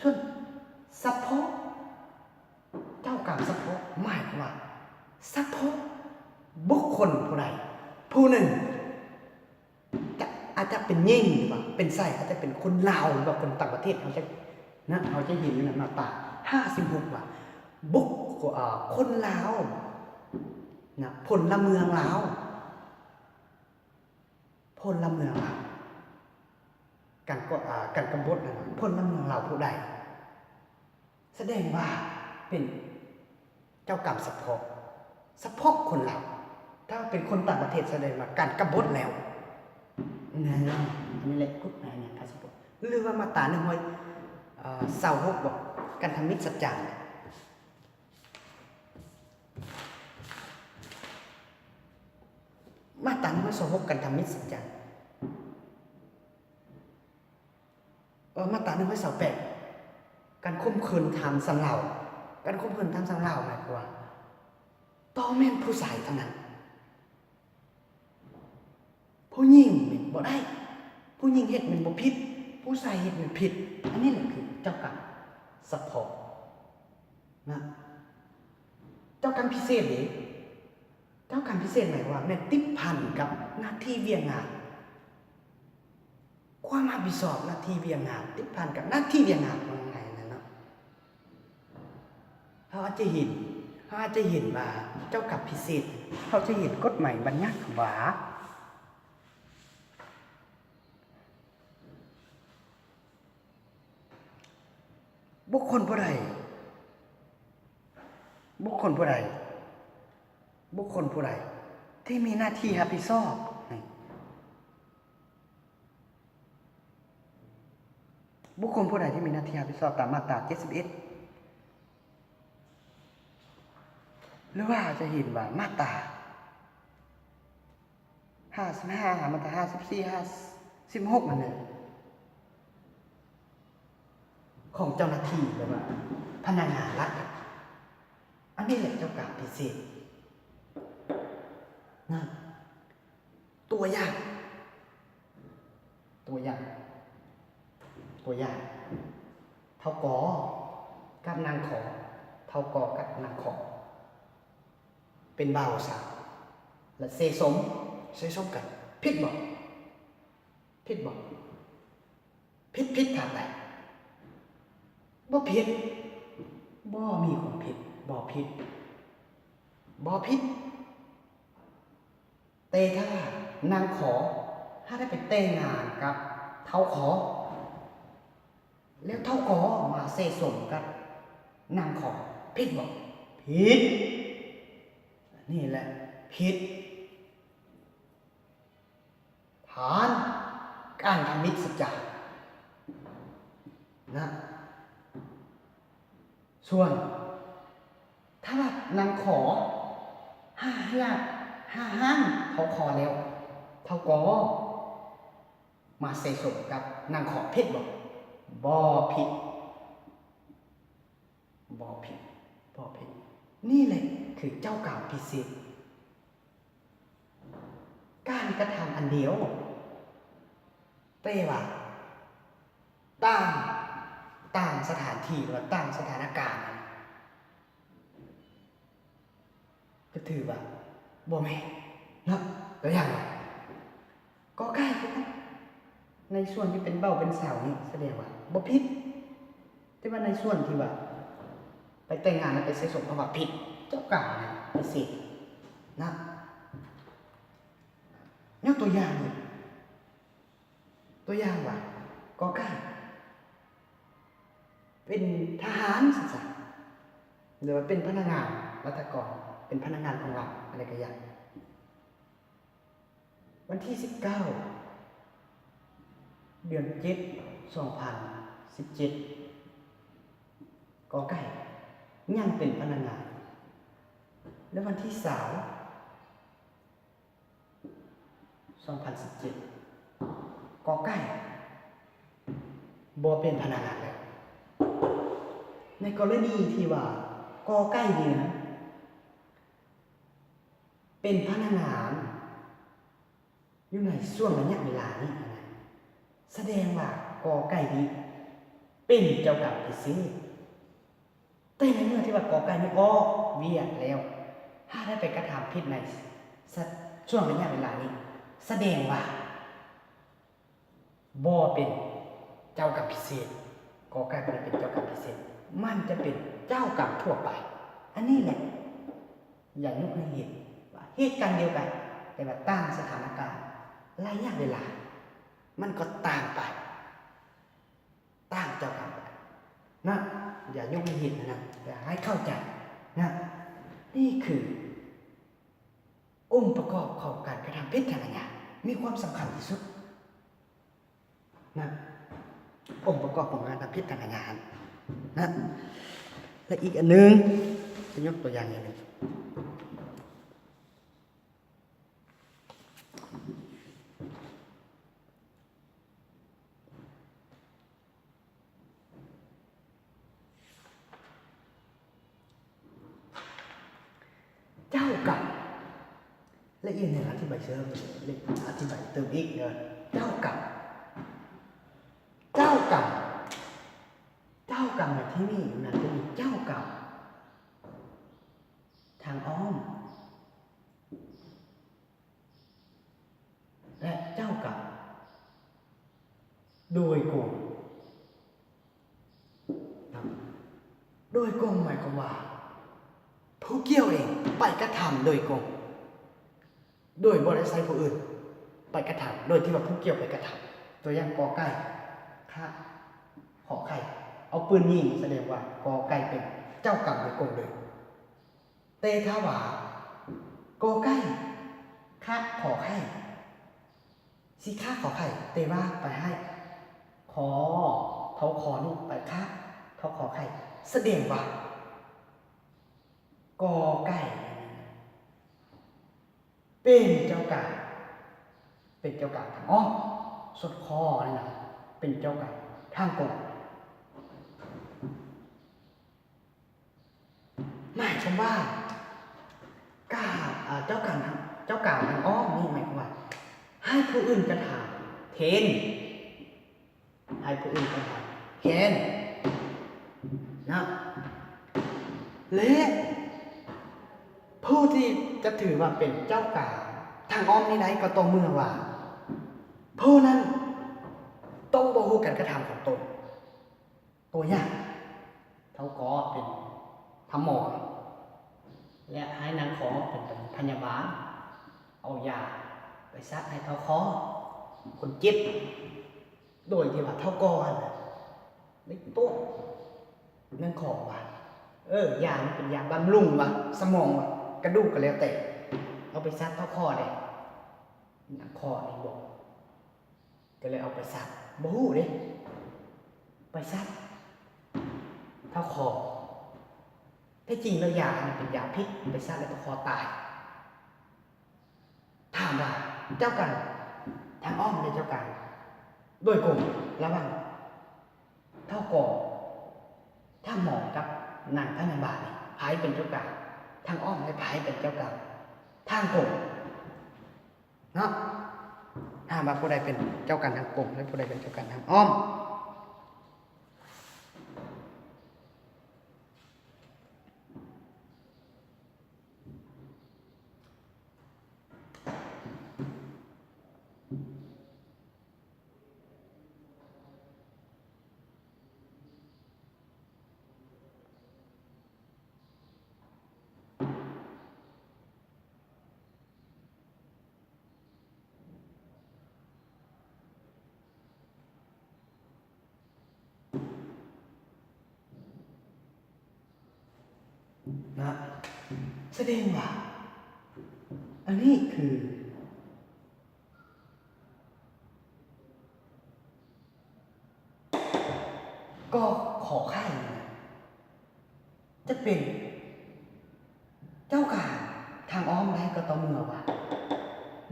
ສ່ວນສະເພາະ ເຈົ້າກຳສະເພາະ ໝາຍຄວາມວ່າ ສະເພາະບຸກຄົນຜູ້ໃດຜູ້ໜຶ່ງ ຈະ ອາດຈະເປັນຍິງ ຫຼືວ່າເປັນຊາຍ, ອາດຈະເປັນຄົນລາວ ຫຼືວ່າຄົນຕ່າງປະເທດ. ເຮົາຈະ ນະ ເຮົາຈະເຫັນຢູ່ໃນມາດຕາຫ້າສິບຫົກວ່າ ບຸກ ເອີ ຄົນລາວນະ, ພົນລະເມືອງລາວ, ພົນລະເມືອງລາວ ການກໍ ອາ ການກຳນົດນັ້ນນະ ພົນລະເມືອງລາວຜູ້ໃດ ສະແດງວ່າເປັນເຈົ້າກຳສະເພາະ, ສະເພາະຄົນລາວ. ຖ້າເປັນຄົນຕ່າງປະເທດ ສະແດງວ່າການກຳນົດແລ້ວນະ. ອັນນີ້ແຫຼະກົດໝາຍອາຍາພາສະໂປດ ຫຼືວ່າມາດຕາໜຶ່ງຮ້ອຍຊາວຫົກບໍ ການທຳມິດສັດຈາ. ມາດຕາໜຶ່ງຮ້ອຍຊາວຫົກ ການທຳມິດສັດຈາ. ເອີ ມາດຕາໜຶ່ງຮ້ອຍຊາວແປດ ການຂົ່ມຂືນທາງສຳເລົາ. ການຂົ່ມຂືນທາງສຳເລົາໝາຍຄວາມວ່າ ຕ້ອງແມ່ນຜູ້ຊາຍເທົ່ານັ້ນ. ຜູ້ຍິງນີ້ບໍ່ໄດ້, ຜູ້ຍິງເຮັດແມ່ນບໍ່ຜິດ, ຜູ້ຊາຍເຮັດແມ່ນຜິດ. ອັນນີ້ແຫຼະຄືເຈົ້າກຳສະເພາະນະ. ເຈົ້າກຳພິເສດເດ? ເຈົ້າກຳພິເສດໝາຍຄວາມວ່າແມ່ນຕິດພັນກັບໜ້າທີ່ວຽກງານ. ຄວາມຮັບຜິດຊອບໜ້າທີ່ວຽກງານ ຕິດພັນກັບໜ້າທີ່ວຽກງານ ວ່າງ່າຍໆນັ້ນເນາະ. ເຮົາອາດຈະເຫັນ, ເຮົາອາດຈະເຫັນວ່າເຈົ້າກັບພິເສດ, ເຮົາຈະເຫັນກົດໝາຍບັນຍັດວ່າ ບຸກຄົນຜູ້ໃດ, ບຸກຄົນຜູ້ໃດ, ບຸກຄົນຜູ້ໃດທີ່ມີໜ້າທີ່ຮັບຜິດຊອບ, ບຸກຄົນຜູ້ໃດທີ່ມີໜ້າທີ່ຮັບຜິດຊອບຕາມມາດຕາເຈັດສິບເອັດ ຫຼືວ່າຈະເຫັນວ່າມາດຕາຫ້າສິບຫ້າ ມາດຕາຫ້າສິບສີ່ ຫ້າສິບຫົກ ນັ້ນແຫຼະ ຂອງເຈົ້າໜ້າທີ່ ຫຼືວ່າພະນັກງານລັດ. ອັນນີ້ແຫຼະເຈົ້າການພິເສດນະ. ຕົວຢ່າງ ຕົວຢ່າງ ຕົວຢ່າງ ທ້າວ ກ ກັບ ນາງ ຂ ທ້າວ ກ ກັບ ນາງ ຂ ເປັນບ່າວສາວ ແລະ ເສສົມ ເສສົມກັນ ຜິດບໍ່? ຜິດບໍ່? ຜິດ ຜິດທາງໃດ? ບໍ່ຜິດ ບໍ່ມີຄວາມຜິດ ບໍ່ຜິດ ບໍ່ຜິດ. ແຕ່ຖ້ານາງ ຂ ຫາກໄດ້ໄປແຕ່ງງານກັບທ້າວ ກ ແລ້ວທ້າວ ກ ມາເສສົມກັບນາງ ຂ ຜິດບໍ່? ຜິດ ນີ້ແຫຼະຜິດ ຖານການທຳມິດສັດຈານະ. ສ່ວນຖ້າວ່ານາງ ຂ ຫາ ຫາ ຫາຫ້າມທ້າວ ກ ແລ້ວ ທ້າວ ກ ມາເສສົມກັບນາງ ຂ ຜິດບໍ່? ບໍ່ຜິດ ບໍ່ຜິດ ບໍ່ຜິດ. ນີ້ແຫຼະຄືເຈົ້າກຳພິເສດ. ການກະທຳອັນດຽວ ແຕ່ວ່າຕ່າງ ຕ່າງສະຖານທີ່ ຫຼືວ່າຕ່າງສະຖານະການ ກໍຖືວ່າບໍ່ແມ່ນເນາະ. ຕົວຢ່າງວ່າ ກໍໄກ່ຄືກັນ ໃນສ່ວນທີ່ເປັນເບົາເປັນເສົານີ້ສະແດງວ່າບໍ່ຜິດ, ແຕ່ວ່າໃນສ່ວນທີ່ວ່າໄປແຕ່ງງານແລ້ວໄປໃສ່ສົມ ເພາະວ່າຜິດ, ເຈົ້າກຳນະ ພິເສດນະ. ຍົກຕົວຢ່າງນີ້ ຕົວຢ່າງວ່າ ກໍໄກ່ ເປັນທະຫານຊັ້ນຊະ ຫຼືວ່າເປັນພະນັກງານລັດຖະກອນ ເປັນພະນັກງານຂອງລັດ ອັນໃດກໍຢ່າ. ວັນທີສິບເກົ້າ ເດືອນເຈັດ ສອງພັນສິບເຈັດ ກໍໄກ່ ຍັງເປັນພະນັກງານ ແລະ ວັນທີຊາວ ສອງພັນສິບເຈັດ ກໍໄກ່ ບໍ່ເປັນພະນັກງານແລ້ວ. ໃນກໍລະນີທີ່ວ່າ ກໍໄກ່ນີ້ນະ ເປັນພະນັກງານຢູ່ໃນຊ່ວງໄລຍະເວລານີ້ນະ ສະແດງວ່າ ກໍໄກ່ນີ້ເປັນເຈົ້າກຳພິເສດ. ແຕ່ໃນເມື່ອທີ່ວ່າ ກໍໄກ່ນີ້ອອກວຽກແລ້ວ ຫາກໄດ້ໄປກະທຳຜິດໃນ ສະ ຊ່ວງໄລຍະເວລານີ້ ສະແດງວ່າ ບໍ່ເປັນເຈົ້າກຳພິເສດ, ກໍໄກ່ບໍ່ໄດ້ເປັນເຈົ້າກຳພິເສດ, ມັນຈະເປັນເຈົ້າກຳທົ່ວໄປ. ອັນນີ້ແຫຼະ ຢາກຍົກໃຫ້ເຫັນວ່າເຫດການດຽວກັນ ແຕ່ວ່າຕ່າງສະຖານະການ, ໄລຍະເວລາ ມັນກໍຕ່າງໄປ, ຕ່າງເຈົ້າກຳໄປນະ. ຢາກຍົກໃຫ້ເຫັນນະ, ຢາກໃຫ້ເຂົ້າໃຈນະ. ນີ້ຄື ອົງປະກອບຂອງການກະທຳຜິດທາງອາຍາ ມີຄວາມສຳຄັນທີ່ສຸດນະ, ອົງປະກອບຂອງການກະທຳຜິດທາງອາຍານະ. ແລະ ອີກອັນໜຶ່ງ ຈະຍົກຕົວຢ່າງອີກອັນໜຶ່ງ. ເຈົ້າກຳ ລະອຽດແດ່ ອະທິບາຍເສີມ ອະທິບາຍເຕີມອີກເດີ. ເຈົ້າກຳ ເຈົ້າກຳ ເຈົ້າກຳໃນທີ່ນີ້ ມັນຈະມີເຈົ້າກຳທາງອ້ອມ ແລະ ເຈົ້າກຳໂດຍກົງ. ໂດຍກົງໝາຍຄວາມວ່າ ຜູ້ກ່ຽວເອງໄປກະທຳໂດຍກົງ ໂດຍບໍ່ໄດ້ໃຊ້ຜູ້ອື່ນໄປກະທຳ ໂດຍທີ່ວ່າຜູ້ກ່ຽວໄປກະທຳ. ຕົວຢ່າງ ກໍໄກ່ ຄະ ຂໍໄຂ່ ເອົາປືນຍິງ ສະແດງວ່າ ກໍໄກ່ເປັນເຈົ້າກຳໂດຍກົງເລີຍ. ແຕ່ຖ້າວ່າ ກໍໄກ່ ຄະ ຂໍໄຂ່ ຊິຄະ ຂໍໄຂ່ ແຕ່ວ່າໄປໃຫ້ ຂໍ ທໍ ຂໍ ນີ້ໄປຄະ ທໍ ຂໍ ໄຂ່ ສະແດງວ່າ ກໍໄກ່ ເປັນເຈົ້າການ ເປັນເຈົ້າການທາງອ້ອມ, ສ່ວນ ຂໍ ນີ້ນະ ເປັນເຈົ້າການທາງກົງ. ໝາຍຄວາມວ່າ ການ ເຈົ້າການ ເຈົ້າການທາງອ້ອມນີ້ ໝາຍຄວາມວ່າ ໃຫ້ຜູ້ອື່ນກະທຳແທນ ໃຫ້ຜູ້ອື່ນກະທຳແທນນະ ແລະ ຜູ້ທີ່ຈະຖືວ່າເປັນເຈົ້າການທາງອ້ອມນີ້ໄດ້ ກໍຕໍ່ເມື່ອວ່າ ຜູ້ນັ້ນຕ້ອງບໍ່ຮູ້ການກະທຳຂອງຕົນ. ຕົວຢ່າງ ທ້າວ ກໍ ເປັນທຳໝໍ ແລະ ໃຫ້ນາງ ຂໍ ເປັນພະຍາບານ ເອົາຢາໄປສັກໃຫ້ທ້າວ ຂໍ ຄົນເຈັບ ໂດຍທີ່ວ່າທ້າວ ກໍ ຫັ້ນນະ ໄດ້ຕົວະນາງ ຂໍ ວ່າ ເອີ ຢານີ້ເປັນຢາບຳລຸງວ່າ ສະໝອງວ່າ ກະດູກກໍແລ້ວແຕ່ ເອົາໄປສັກທ້າວ ຂໍ ແດ່. ນາງ ຂໍ ນີ້ບອກ ກໍເລີຍເອົາໄປສັກ ບໍ່ຮູ້ເດ້ ໄປສັກທ້າວ ຂໍ ແທ້ຈິງແລ້ວຢາຫັ້ນເປັນຢາພິດ ໄປສັກແລ້ວທ້າວ ຂໍ ຕາຍ. ຖາມວ່າເຈົ້າການທາງອ້ອມ ຫຼື ເຈົ້າການໂດຍກົງລະຫວ່າງທ້າວ ກໍ ທ່ານໝໍ ກັບນາງພະຍາບານນີ້ ໃຜເປັນເຈົ້າການ? ທາງອ້ອມ ແລະ ໃຜເປັນເຈົ້າການທາງກົງເນາະ. ຖາມວ່າຜູ້ໃດເປັນເຈົ້າການທາງກົງ ແລະ ຜູ້ໃດເປັນເຈົ້າການທາງອ້ອມ? ນະ ສະແດງວ່າ ອັນນີ້ຄື ກໍຂໍໄຂ່ນີ້ ຈະເປັນເຈົ້າການທາງອ້ອມໄດ້ ກໍຕໍ່ເມື່ອວ່າ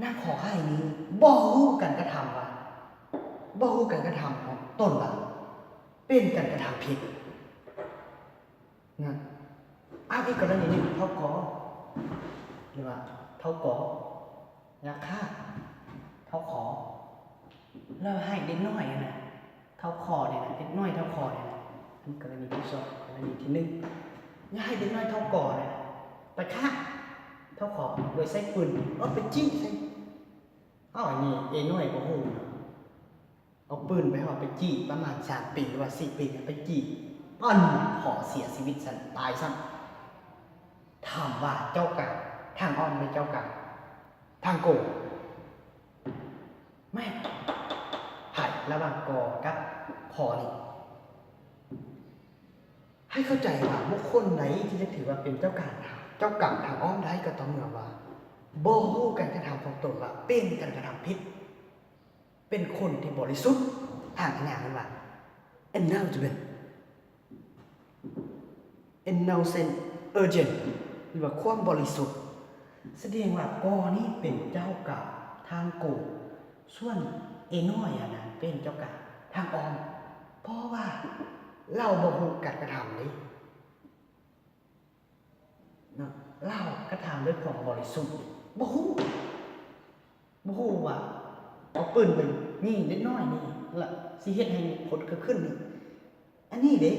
ນາງຂໍໄຂ່ນີ້ບໍ່ຮູ້ການກະທຳວ່າ ບໍ່ຮູ້ການກະທຳຂອງຕົນວ່າເປັນການກະທຳຜິດນະ. ອ້າງອີກກໍລະນີໜຶ່ງ ເຖົ້າກໍ ຫຼືວ່າເຖົ້າກໍ ຢາກຂ້າເຖົ້າຂໍ ແລ້ວໃຫ້ເດັກນ້ອຍຫັ້ນນະ ເຖົ້າຂໍນີ້ນະ ເດັກນ້ອຍເຖົ້າຂໍນີ້ນະ ອັນກໍລະນີທີສອງ ກໍລະນີທີໜຶ່ງ ຢ່າໃຫ້ເດັກນ້ອຍເຖົ້າກໍນີ້ນະ ໄປຂ້າເຖົ້າຂໍໂດຍໃຊ້ປືນ ເອົາໄປຈີ້ໃສ່ ເອົາ ອັນນີ້ເດັກນ້ອຍບໍ່ຮູ້ເນາະ ເອົາປືນໄປ ເອົາໄປຈີ້ປະມານສາມປີ ຫຼືວ່າສີ່ປີ ໄປຈີ້ ປັ້ນ ຂໍເສຍຊີວິດຊັ້ນ ຕາຍຊັ້ນ. ຖາມວ່າເຈົ້າການທາງອ້ອມ ຫຼືເຈົ້າການທາງກົງ? ແມ່ນ ໃຜລະຫວ່າງ ກ ກັບ ຂ ນີ້? ໃຫ້ເຂົ້າໃຈວ່າບຸກຄົນໃດທີ່ຈະຖືວ່າເປັນເຈົ້າການ ເຈົ້າກຳທາງອ້ອມໄດ້ ກໍຕໍ່ເມື່ອວ່າບໍ່ຮູ້ການກະທຳຂອງຕົນວ່າເປັນການກະທຳຜິດ. ເປັນຄົນທີ່ບໍລິສຸດທາງອາຍາ ເອີ້ນວ່າ innocent innocent agent ຫຼືວ່າຄວາມບໍລິສຸດ. ສະແດງວ່າ ກ ນີ້ເປັນເຈົ້າການທາງກົງ ສ່ວນເອນ້ອຍຫັ້ນນະ ເປັນເຈົ້າການທາງອ້ອມ ເພາະວ່າລາວບໍ່ຮູ້ການກະທຳເດ້. ເນາະ ລາວກະທຳດ້ວຍຄວາມບໍລິສຸດ ບໍ່ຮູ້ ບໍ່ຮູ້ວ່າເອົາປືນໄປຍິງເດັກນ້ອຍນີ້ ລະຊິເຮັດໃຫ້ຜົນເກີດຂຶ້ນນີ້ ອັນນີ້ເດ້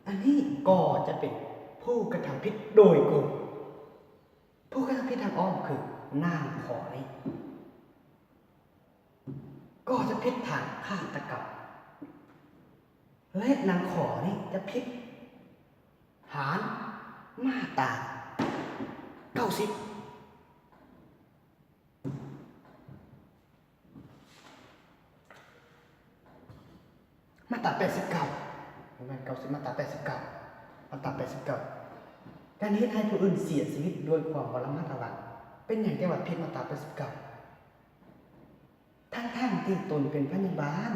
ອັນນີ້ກໍຈະເປັນຜູ້ກະທຳຜິດໂດຍກົງ. ຜູ້ກະທຳຜິດທາງອ້ອມຄືນາງ ຂ ນີ້ ກໍຈະຜິດຖານຄະທາດຕະກຳ ແລະ ນາງ ຂ ນີ້ຈະຜິດຖານມາດຕາເກົ້າສິບ ມາດຕາແປດສິບເກົ້າ ບໍ່ແມ່ນເກົ້າສິບ ມາດຕາແປດສິບເກົ້າ ມາດຕາແປດສິບເກົ້າ ການເຮັດໃຫ້ຜູ້ອື່ນເສຍຊີວິດໂດຍຄວາມບໍ່ລະມັດລະວັງ. ເປັນຫຍັງຈຶ່ງວ່າຜິດມາດຕາແປດສິບເກົ້າ? ທັງໆທີ່ຕົນເປັນພະຍາບານ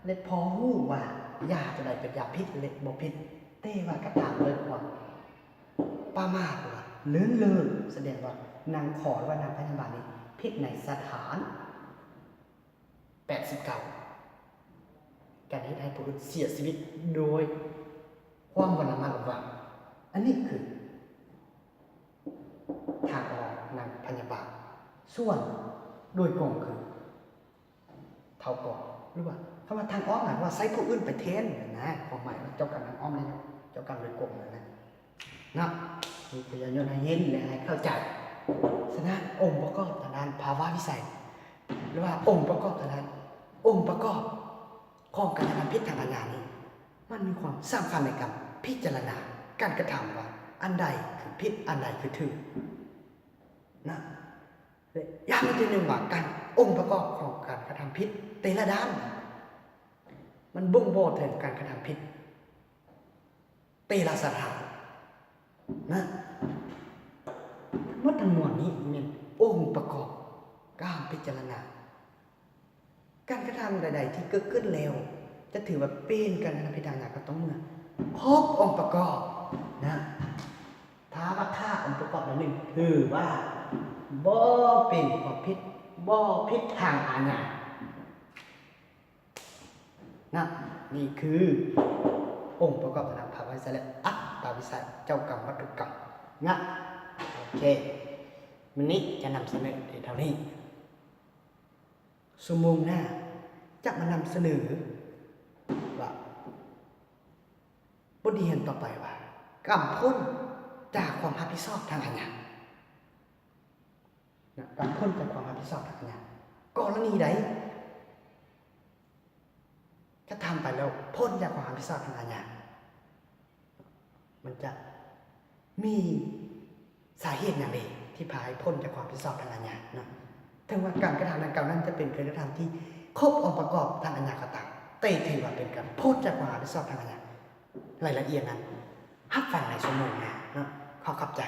ແລະ ພໍຮູ້ວ່າຢາຕົວໃດເປັນຢາຜິດ ແລະ ບໍ່ຜິດ, ແຕ່ວ່າກະທຳດ້ວຍຄວາມປະໝາດ ຫຼືວ່າເລີນເລີ ສະແດງວ່ານາງ ຂ ຫຼືວ່ານາງພະຍາບານນີ້ຜິດໃນສະຖານແປດສິບເກົ້າ ການເຮັດໃຫ້ຜູ້ອື່ນເສຍຊີວິດໂດຍຄວາມບໍ່ລະມັດລະວັງ. ອັນນີ້ຄື ທາງອອກນາງພະຍາບານ ສ່ວນໂດຍກົງຄືເຖົ້າກໍ ຫຼືວ່າຄຳວ່າທາງອ້ອມ ໝາຍຄວາມວ່າໃຊ້ຜູ້ອື່ນໄປແທນນະ ຄວາມໝາຍວ່າເຈົ້າການທາງອ້ອມນີ້ ເຈົ້າການໂດຍກົງນັ້ນນະ ເນາະ. ນີ້ຄືຢາກຍົກໃຫ້ເຫັນ ແລະ ໃຫ້ເຂົ້າໃຈ. ສະນັ້ນ ອົງປະກອບທາງດ້ານພາວະວິໄສ ຫຼືວ່າອົງປະກອບທາງດ້ານ ອົງປະກອບ ຂອງການກະທຳຜິດທາງອາຍານີ້ ມັນມີຄວາມສຳຄັນໃນການພິຈາລະນາການກະທຳວ່າ ອັນໃດຄືຜິດ ອັນໃດຄືຖືກນະ ແລະ ຢ່າງໜຶ່ງວ່າ ການ ອົງປະກອບຂອງການກະທຳຜິດແຕ່ລະດ້ານ ມັນບົ່ງບອກເຖິງການກະທຳຜິດ ແຕ່ລະສະຖານນະ. ທັງໝົດທັງມວນນີ້ແມ່ນອົງປະກອບການພິຈາລະນາ ການກະທຳໃດໆທີ່ເກີດຂຶ້ນແລ້ວ ຈະຖືວ່າເປັນການກະທຳຜິດທາງອາຍາ ກໍຕ້ອງເມື່ອຄົບອົງປະກອບນະ. ຖ້າວ່າຂາດອົງປະກອບໃດໜຶ່ງ ຖືວ່າບໍ່ເປັນຄວາມຜິດ ບໍ່ຜິດທາງອາຍາ. ນະ ນີ້ຄືອົງປະກອບທາງດ້ານພາວະວິໄສ ແລະ ອັດ ວິຊາເຈົ້າກຳວັດຖຸກຳນະ. ໂອເຄ ມື້ນີ້ຈະນຳສະເໜີໄດ້ເທົ່ານີ້. ຊົ່ວໂມງໜ້າຈະມານຳສະເໜີວ່າ ບົດຮຽນຕໍ່ໄປວ່າ ກຳພົ້ນຈາກຄວາມຮັບຜິດຊອບທາງອາຍາ. ນະ ກຳພົ້ນຈາກຄວາມຮັບຜິດຊອບທາງອາຍາ. ກໍລະນີໃດ ກະທຳໄປແລ້ວພົ້ນຈາກຄວາມຮັບຜິດຊອບທາງອາຍາ ມັນຈະມີສາເຫດຫຍັງເດ ທີ່ພາໃຫ້ພົ້ນຈາກຄວາມຮັບຜິດຊອບທາງອາຍາເນາະ? ເຖິງວ່າການກະທຳດັ່ງກ່າວນັ້ນຈະເປັນການກະທຳທີ່ຄົບອົງປະກອບທາງອາຍາກໍຕາມ, ແຕ່ຖືວ່າເປັນການພົ້ນຈາກຄວາມຮັບຜິດຊອບທາງອາຍາ. ລາຍລະອຽດນັ້ນຮັບຟັງໃນຊົ່ວໂມງໜ້າເນາະ. ຂໍຂອບໃຈ.